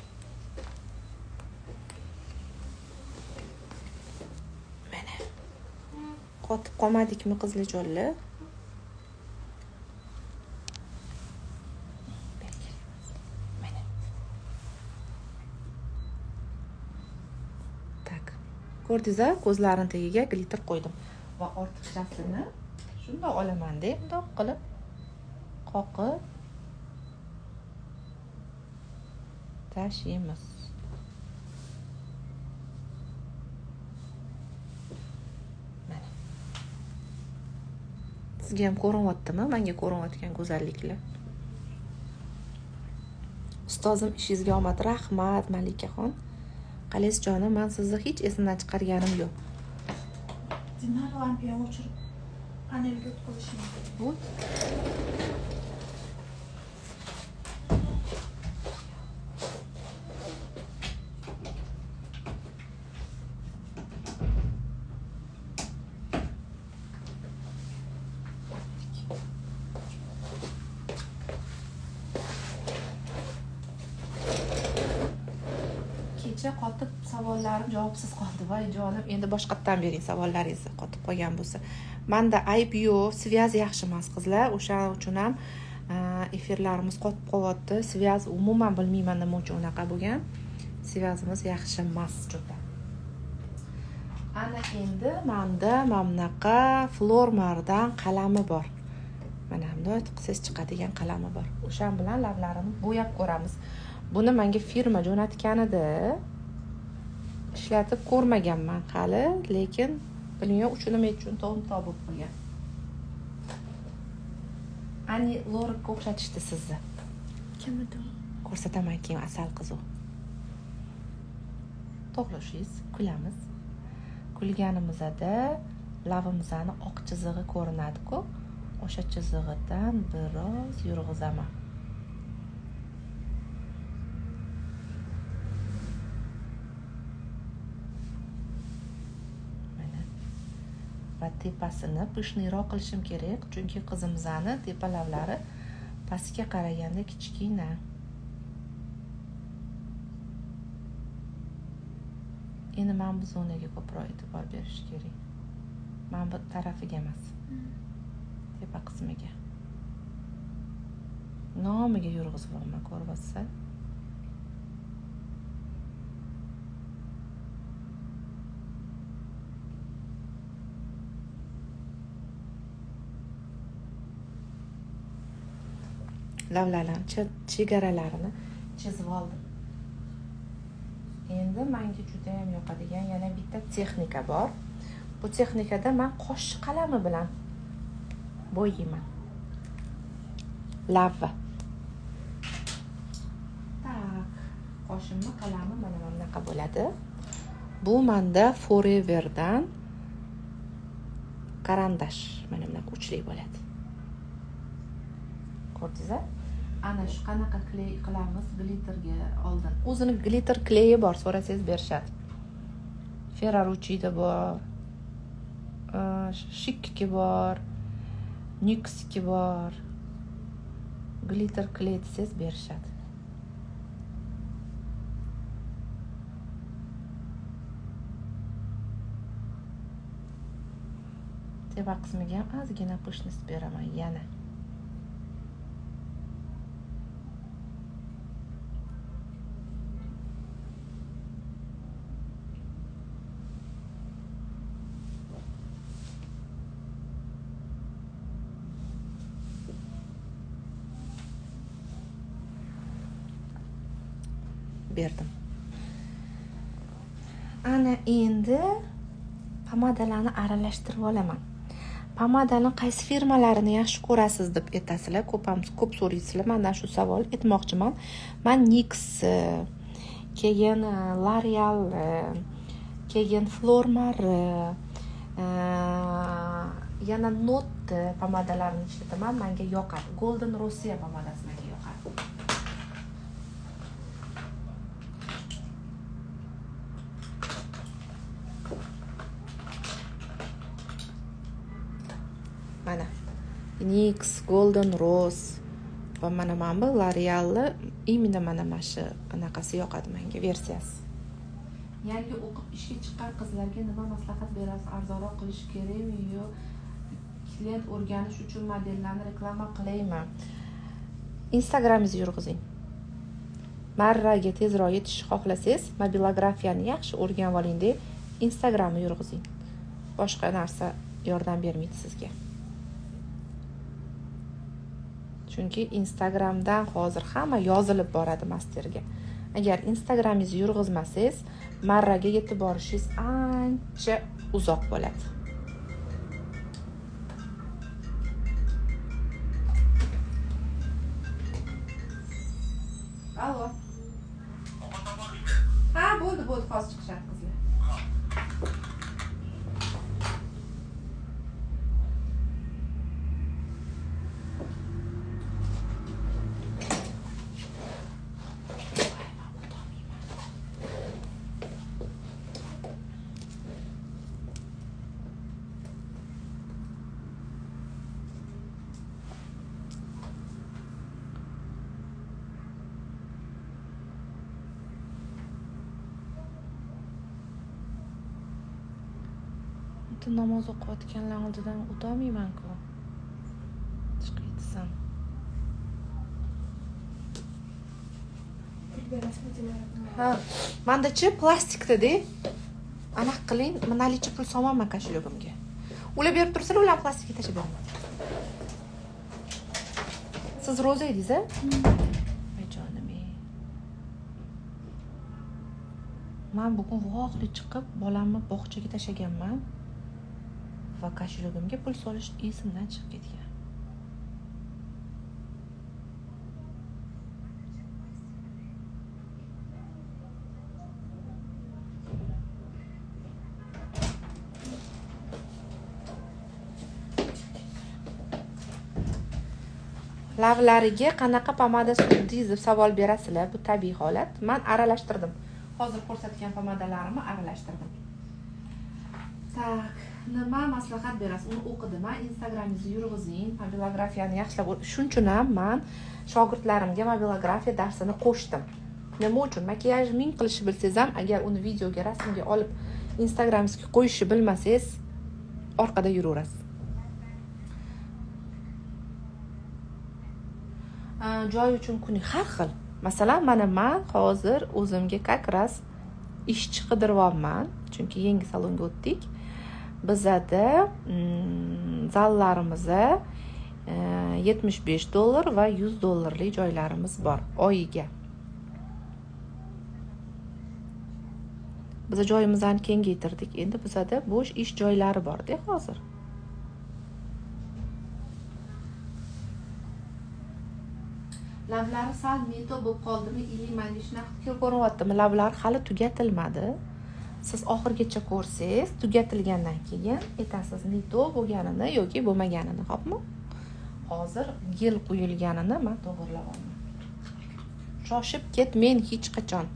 Mana. Qotib qolmadikmi qizlarjonlar? Mana. Tak. Ko'rdingiz-a, ko'zlarini tagiga glitter qo'ydim va ortiqchasini shundoq olaman-da, bundoq qilib qoqib tashlaymiz. Mana. Sizga ham ko'rinyaptimi? Menga ko'rinayotgan go'zalliklar. Ustozim, ishingizga omad. Rahmat, Malikaxon. Qalaysiz jonim? Men sizni hech esimdan chiqarganim yo'q. Dinar lampa o'chirib panelga o'tkazishim kerak. Вот. Kecha qotib savollarim javobsiz qoldi. Voy jonim, endi boshqatdan bering savollaringizni, qotib qolgan bo'lsa. Menda ayb yo'q, svyaz yaxshi emas qizlar. O'sha uchun ham efirlarimiz qotib qolyapti. Svyaz umuman bilmayman nima uchun unaqa bo'lgan. Svyazimiz yaxshi emas juda. Ana endi menda mana bunaqa Flormardan qalami bor. Mana bunday qilsangiz chiqadigan qalami bor. O'shan bilan lablarimni bo'yab ko'ramiz. Buni menga firma jo'natgan edi. Ishlatib ko'rmaganman hali, lekin bilmayman, uchini uchun to'g'ri bo'lib qolgan. Ani Lorikka o'xshatishdi sizni. Kim edi u? Ko'rsataman keyin, asal qiz u. To'g'rishingiz, kulamiz. Kulganimizda labimizni oq chizig'i ko'rinadi-ku. O'sha chizig'idan biroz yurg'izaman. Va tepasini pishniyroq qilishim kerak, chunki qizimizni tepa lablari pastga qaraganda kichkina. Endi men bu zonaga ko'proq e'tibor berish kerak. Men bu tarafiga emas. Tepa qismiga. Nomiga yurg'izyapman, ko'ryapsiz? Lavlalarni chegaralarini chizib oldim. Endi menga juda ham yoqadigan yana bitta texnika bor. Bu texnikada men qosh qalami bilan bo'yayman. Lavva. Tak, qoshimni qalami mana bunaqa bo'ladi. Bu menda Foreverdan karandash, mana bunaqa uchli bo'ladi. Ko'rdingiz-a? Ana shu qanaqa kley qilamiz glitterga oldin. O'zini glitter kleyi bor, so'rasangiz berishadi. Ferrarucci'da bor, Chic'ki bor, Nyx'ki bor. Glitter kley desangiz berishadi. Tepa qismiga ham ozgina пышность beraman yana. Berdim. Ana endi pomadalarni aralashtirib olaman. Pomadani qaysi firmalarini yaxshi ko'rasiz deb aytasizlar, ko'p so'raysizlar. Mendan shu savol aytmoqchiman. Men NYX, keyin L'Oreal, keyin Flormar, yana Notte pomadalarini ishlataman. Menga yoqadi. Golden Rose pomadasi menga yoqadi. Mana NYX, Golden Rose va mana bu L'Oreal'ni именно mana shu anaqasi yoqadi menga, versiyasi. Yangi o'qib ishga chiqqan qizlarga nima maslahat berasiz? Arzonroq qilish kerakmi yo klient o'rganish uchun modellarni reklama qilaymi? Instagramingizni yurg'izing. Marraga tezroq yetishni xohlasangiz, mobilografiyani yaxshi o'rganib oling-da, Instagramni yurg'izing. Boshqa narsa yordam bermaydi sizga. Chunki Instagramdan hozir hamma yozilib boradi masterga. Agar Instagramingizni yurg'izmasangiz, marraga yetib borishingiz ancha uzoq bo'ladi. Allo. Ha, bo'ldi, bo'ldi, hozir chiqishadi qizlar. Namoz o'qiyotganlar oldidan o'tolmayman-ku. Chiqib ketsam. Ha, menda-chi plastikda-da. Aniq qiling, manalichi pul solmayman koshelogimga. Ular berib tursalar, ular plastikka tashlab beraman. Siz roza edingiz-a? Ay jonim. Men bugun vaqtli chiqib bolamni bog'chaga tashlaganman. Va koshelogimga pul solish esimdan chiqib ketgan. Lavlariga qanaqa pomada surdingiz deb savol berasizlar, bu tabiiy holat. Men aralashtirdim. Hozir ko'rsatgan pomadalarimni aralashtirdim. Tak, nima maslahat berasiz? Uni o'qidim. Men Instagramingizni yurg'izing, mobilografiyani yaxshilab. Shuning uchun ham men shogirdlarimga mobilografiya darsini qo'shdim. Nima uchun? Makiyaj ming qilishni bilsangiz ham, agar uni videoga, rasmga olib Instagramingizga qo'yishni bilmasangiz, orqada yuraverasiz. Joy uchun kuni har xil. Masalan, mana men hozir o'zimga как раз ishchi qidiryapman, chunki yangi salonga o'tdik. Bizada zallarimizda $75 va $100 joylarimiz bor oyiga. Biz joyimizni kengaytirdik. Endi bizada bo'sh ish joylari bor-da hozir. Lablari sal meto bo'lib qoldimi, ili menga shunaqa fikr ko'rinyaptimi? Lablari hali tugatilmadi. Siz oxirigacha ko'rsangiz, tugatilgandan keyin aytasiz neto bo'lganini yoki bo'lmaganini, xo'pmi? Hozir gel quyilganini men to'g'irlayapman. Shoshib ketmang hech qachon.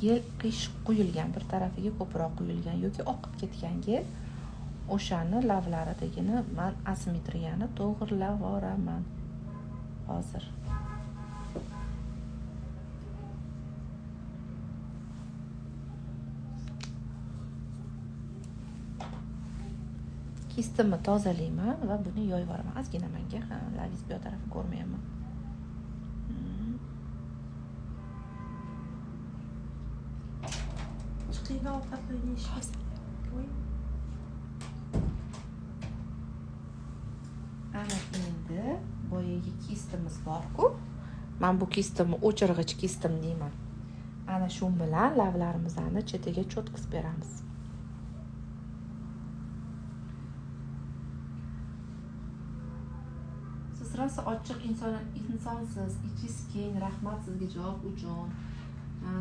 Gel qiyshiq quyilgan, bir tarafiga ko'proq quyilgan yoki oqib ketgan gel, o'shani lavlaridagini men asimetriyani to'g'irlab boraman hozir. Kistimni tozalayman va buni yoyib yuboraman. Ozgina menga, ha, lavingiz bu yoq tarafi ko'rmayapman. Ana endi boyagi kistimiz bor-ku. Men bu kistimni o'chirg'ich kistim deyman. Ana shu bilan lavlarimizni chetiga cho'tkizib beramiz. Siz rosa ochiq insonsiz, ichingiz keng, rahmat sizga javob uchun.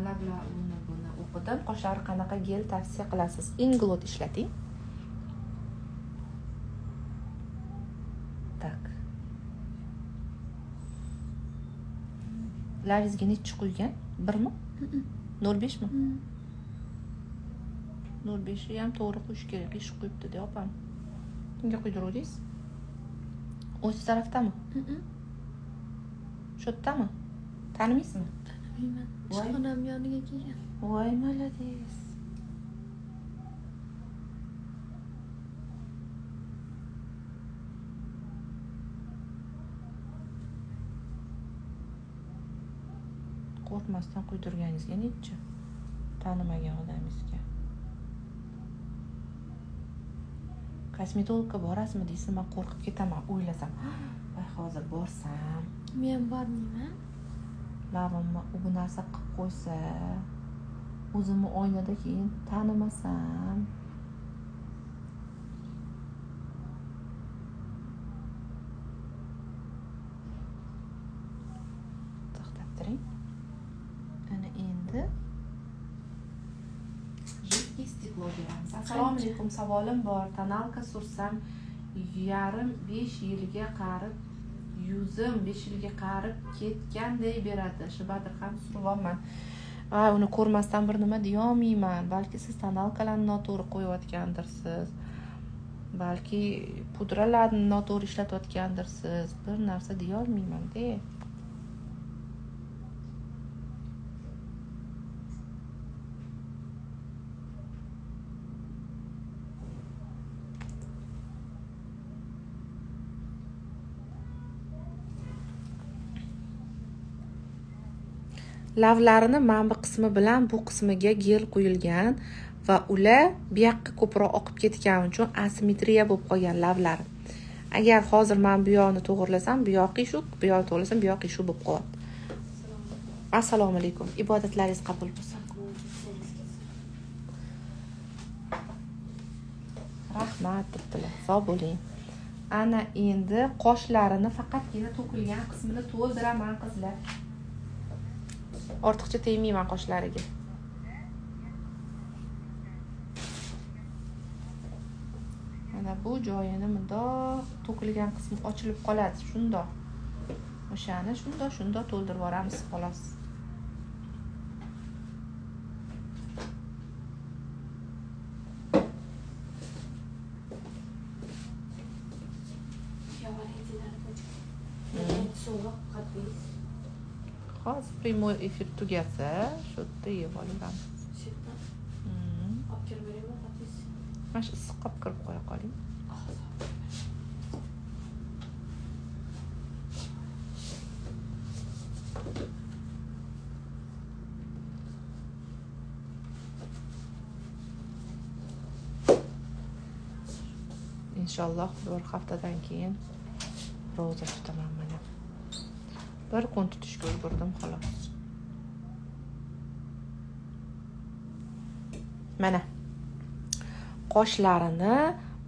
Lablar uni buni o'qidim. Qoshlari qanaqa gel tavsiya qilasiz? Inglot ishlating. Tak. Lavingizga necha quygan? 1 mi? 0.5 mi? 0,5 ham to'g'ri qo'yish kerak. Qiyshiq qo'yibdi-da opam. Kimga quydiruvdingiz? O'z tarafdami? Shu yerdami? Tanimaysizmi? Tanimayman. Ishxonam yoniga kelgan. Voy, malades. Qo'rqmasdan quydirganingizga nechi? Tanimagan odamingizga. Kosmetologga borasizmi deysiz, men qo'rqib ketaman, o'ylasam. Voy, hozir borsam. Men bormayman. Lavimni u bu narsa qilib qo'ysa, o'zimni oynada keyin tanimasam. To'xtab turing. Ana endi жидкий стекло beramiz. Assalomu alaykum, savolim bor. Tonalka sursam 1.5 yilga qarib yuzim 5 yilga qarib ketganday beradi. Shu badir ham survyapman. Va uni ko'rmasdan bir nima deya olmayman. Balki siz tonalkalarni noto'g'ri qo'yayotgandirsiz. Balki pudralarni noto'g'ri ishlatayotgandirsiz. Bir narsa deya olmayman-da. Lavlarini mana bu qismi bilan bu qismiga gel quyilgan va ular bu yoqqa ko'proq oqib ketgani uchun asimetriya bo'lib qolgan lavlari. Agar hozir men bu yoqni to'g'rilasam, bu yoq qiyshuq, bu yoqni to'g'rilasam, bu yoq qiyshuq bo'lib qoladi. Assalomu alaykum. Ibodatlaringiz qabul bo'lsin. Rahmat debdilar. Sog' bo'ling. Ana endi qoshlarini faqatgina to'kilgan qismini to'ldiraman qizlar. Ortiqcha tegmayman qoshlariga. Mana bu joyini bundoq to'kilgan qismi ochilib qoladi, shundoq. O'shani shundoq to'ldirib yuboramiz xolos. Hozir prямой efir tugasa, shu yerda yeb olamiz. Shu yerdan? Olib kirib beraymi, xotingiz? Mana shu issiq olib kirib qo'ya qoling. Inshaalloh bir haftadan keyin ro'za tutaman mana. Bir kun tutishga ulgurdim xolos. Mana qoshlarini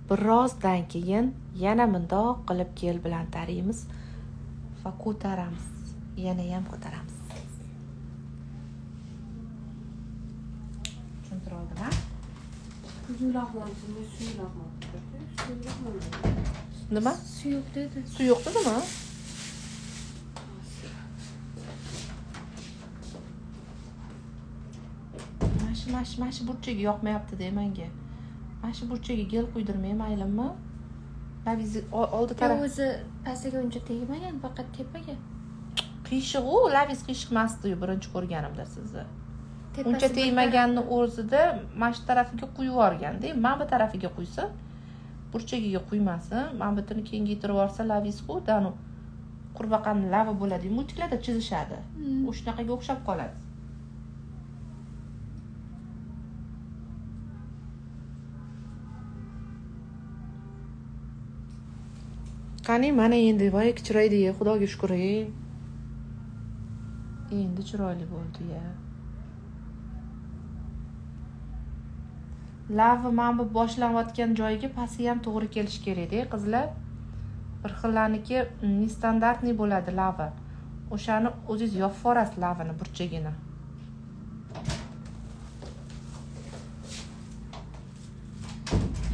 birozdan keyin yana bundoq qilib gel bilan taraymiz va ko'taramiz. Yana ham ko'taramiz. Tushuntira oldimmi? Nima? Suyuq dedi. Suyuq dedimi? Mana shu burchaga yoqmayapti-da menga. Mana shu burchaga gel quydirmay maylimi? Labizi oldi taraf. O'zi pastiga uncha tegmagan, faqat tepaga. Qiyshiq-u, labiz qiyshiq emasdi-yu birinchi ko'rganimda sizni. Uncha tegmaganni o'zida mana shu tarafiga quyib yuborgan-da. Mana bu tarafiga quysa, burchagiga quymasin, mana butini kengaytirib yuborsa labiz-ku, danu qurbaqani labi bo'ladi, multiklarda chizishadi. O'shanaqaga o'xshab qoladi. Qani mana endi voy chiroyli, Xudoga shukr. Endi chiroyli bo'ldi-ya. Lavi mana bu boshlanayotgan joyiga pasti ham to'g'ri kelishi kerak-da, qizlar. Bir xillarniki nestandартный bo'ladi lavi. O'shani o'zingiz yopib yuborasiz lavini burchagini.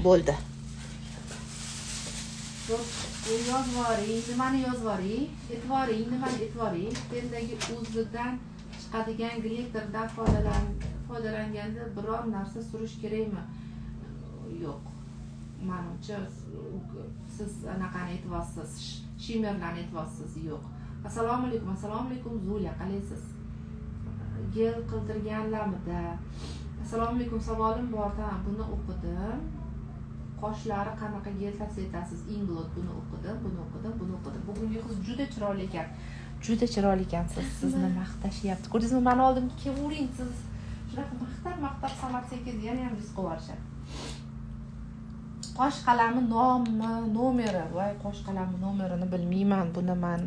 Bo'ldi. Yozvoring, nimani yozvoring? E'tiboring, nimani e'tiboring? Tendagi o'zidan chiqadigan glitterdan foydalanganda biror narsa surish kerakmi? Yo'q. Manimcha siz anaqani aytyapsiz, shimmerlarni aytyapsiz, yo'q. Assalomu alaykum, assalomu alaykum Zuliya, qalaysiz? Gel qildirganlarmida? Assalomu alaykum, savolim bor, buni o'qidim. Qoshlari qanaqa gel tavsiya etasiz? Inglot, buni o'qidim, buni o'qidim, buni o'qidim. Bugungi qiz juda chiroyli ekan. Juda chiroyli ekansiz. Sizni maqtashyapti. Ko'rdingizmi, meni oldimga kelavering, siz shunaqa maqtab Samad yana ham yuz qo'yib yuborishadi. Qosh qalami nomi, nomeri. Voy, qosh qalami nomerini bilmayman, buni men.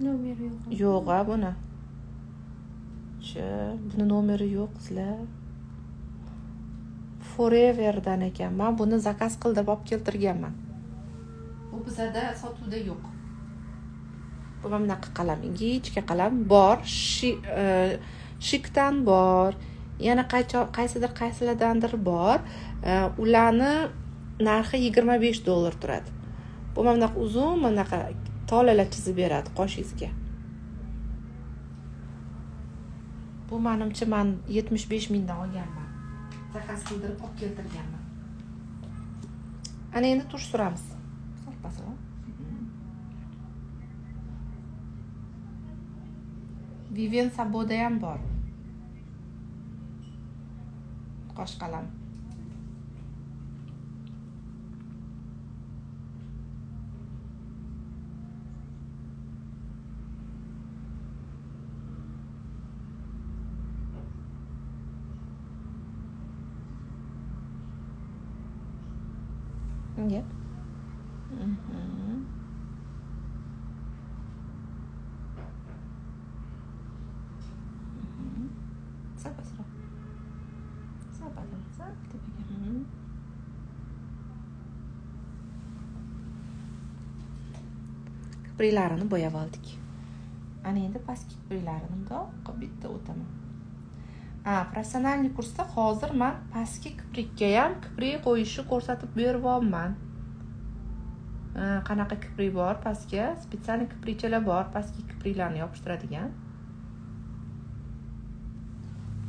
Nomeri yo'q. Yo'q-a buni. Chi, buni nomeri yo'q qizlar. Foreverdan ekan. Men buni zakaz qildirib olib keltirganman. Bu bizada sotuvda yo'q. Bu mana bunaqa qalam, ingichka qalam bor, shikdan bor, yana qaysidir qaysilardandir bor. Ularni narxi $25 turadi. Bu mana bunaqa uzun, mana bunaqa tolalar chizib beradi qoshingizga. Bu menimcha men 75 mingdan olganman. Zakaz qildirib olib keltirganman. Ana endi tush suramiz. Sal pastroq. Vivian Saboda ham bor. Qosh qalam. Yep. Sal pastroq. Sal pastroq, sal tepaga. Kipriklarini bo'yab oldik. Ana endi pastki kipriklarini bundoq bitta o'taman. Professionalniy kursda hozir men pastki kiprikka ham kiprik qo'yishni ko'rsatib beryapman. Qanaqa kiprik bor pastga? Spetsial kiprikchalar bor, pastki kipriklarni yopishtiradigan.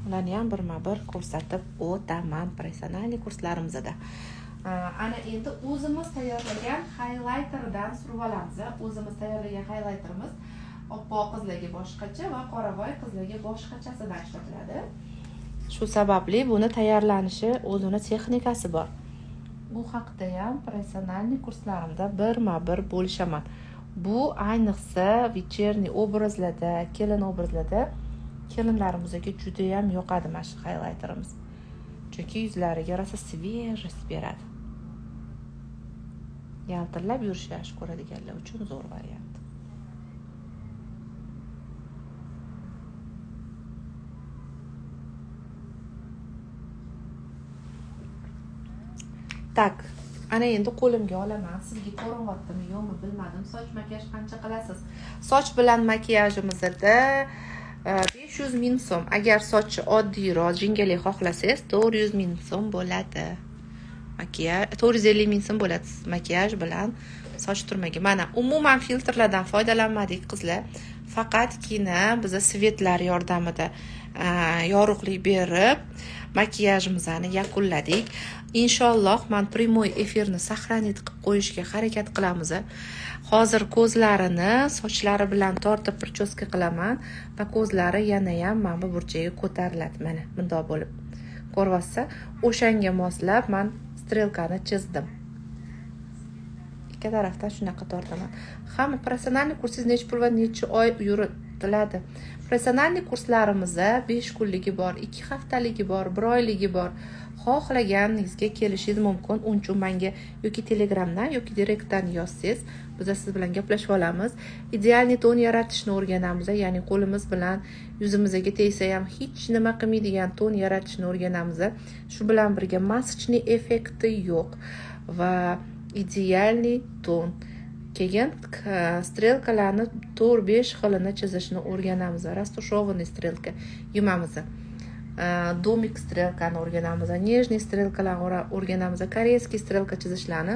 Ularni ham birma-bir ko'rsatib o'taman professional kurslarimizda. Ana endi o'zimiz tayyorlagan highlighterdan surib olamiz. O'zimiz tayyorlagan highlighterimiz oppoq qizlarga boshqacha va qoravoy qizlarga boshqachasidan ishlatiladi. Shu sababli buni tayyorlanishi o'zini texnikasi bor. Bu haqda ham professional kurslarimda birma-bir bo'lishaman. Bu ayniqsa вечерний obrazlarda, kelin obrazlarda kelinlarimizga juda ham yoqadi mana shu highlighterimiz. Chunki yuzlariga rosa свежесть beradi. Yaltirlab yurishni yaxshi ko'radiganlar uchun zo'r variant. Tak, ana endi qo'limga olaman. Sizga ko'rinyaptimi, yo'qmi bilmadim. Soch makiyaj qancha qilasiz? Soch bilan makiyajimizda 500 ming so'm. Agar sochni oddiyroq, jingalak xohlasangiz 400 ming so'm bo'ladi. Makiyaj 450 ming so'm bo'ladi makiyaj bilan soch turmagi. Mana umuman filtrlardan foydalanmadik qizlar. Faqatgina biz svetlar yordamida yorug'lik berib makiyajimizni yakunladik. Inshaalloh men primoy efirni saqlanib qilib qo'yishga harakat qilamiz. Hozir ko'zlarini sochlari bilan tortib prichoska qilaman va ko'zlari yana ham mana bu burchaga ko'tariladi. Mana bundoq bo'lib. Ko'ryapsiz? O'shanga moslab men strelkani chizdim. Ikki tarafdan shunaqa tortaman. Hamma professional kursingiz necha pul va necha oy yuritiladi? Professional kurslarimizda 5 kunligi bor, 2 haftaligi bor, 1 oyligi bor. Xohlaganingizga kelishingiz mumkin. Unchun menga yoki Telegramdan yoki direktdan yozsangiz, biz siz bilan gaplashib olamiz. Idealniy ton yaratishni o'rganamiz, ya'ni qo'limiz bilan yuzimizga tegsa ham hech nima qilmaydigan ton yaratishni o'rganamiz. Shu bilan birga masочный effekti yo'q va idealniy ton. Keyin strelkalarni 4-5 xilini chizishni o'rganamiz. Rastushovannıy strelka yumamiz. Domik strelkani o'rganamiz, нежный strelkalarni o'rganamiz, koreyskiy strelka chizishlarni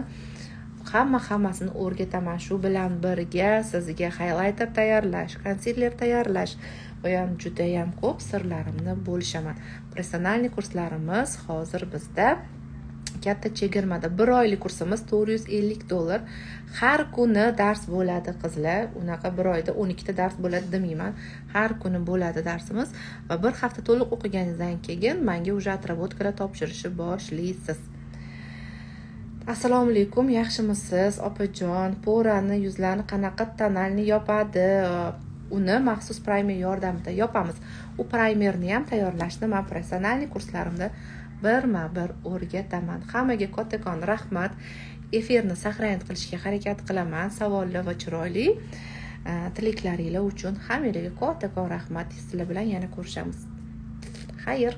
hammasini o'rgataman. Shu bilan birga sizga highlighter tayyorlash, konsiler tayyorlash va ham juda ham ko'p sirlarimni bo'lishaman. Профессиональный kurslarimiz hozir bizda katta chegirmada. Bir oylik kursimiz $450. Har kuni dars bo'ladi, qizlar. Unaqa bir oyda 12 ta dars bo'ladi demayman, har kuni bo'ladi darsimiz. Va bir hafta to'liq o'qiganingizdan keyin manga уже отработка lar topshirishni boshlaysiz. Assalomu alaykum, yaxshimisiz, opajon? Пора ni, yuzlarni qanaqa тональный yopadi? Uni maxsus праймер yordamida yopamiz. U праймер ni ham tayyorlashni man профессиональный kurslarimda birma bir o'rgataman. Hammaga kattakon rahmat. Efirni сохранить qilishga harakat qilaman. Savollar va chiroyli tilaklaringlar uchun hammanglarga kattakon rahmat. Sizlar bilan yana ko'rishamiz. Xayr.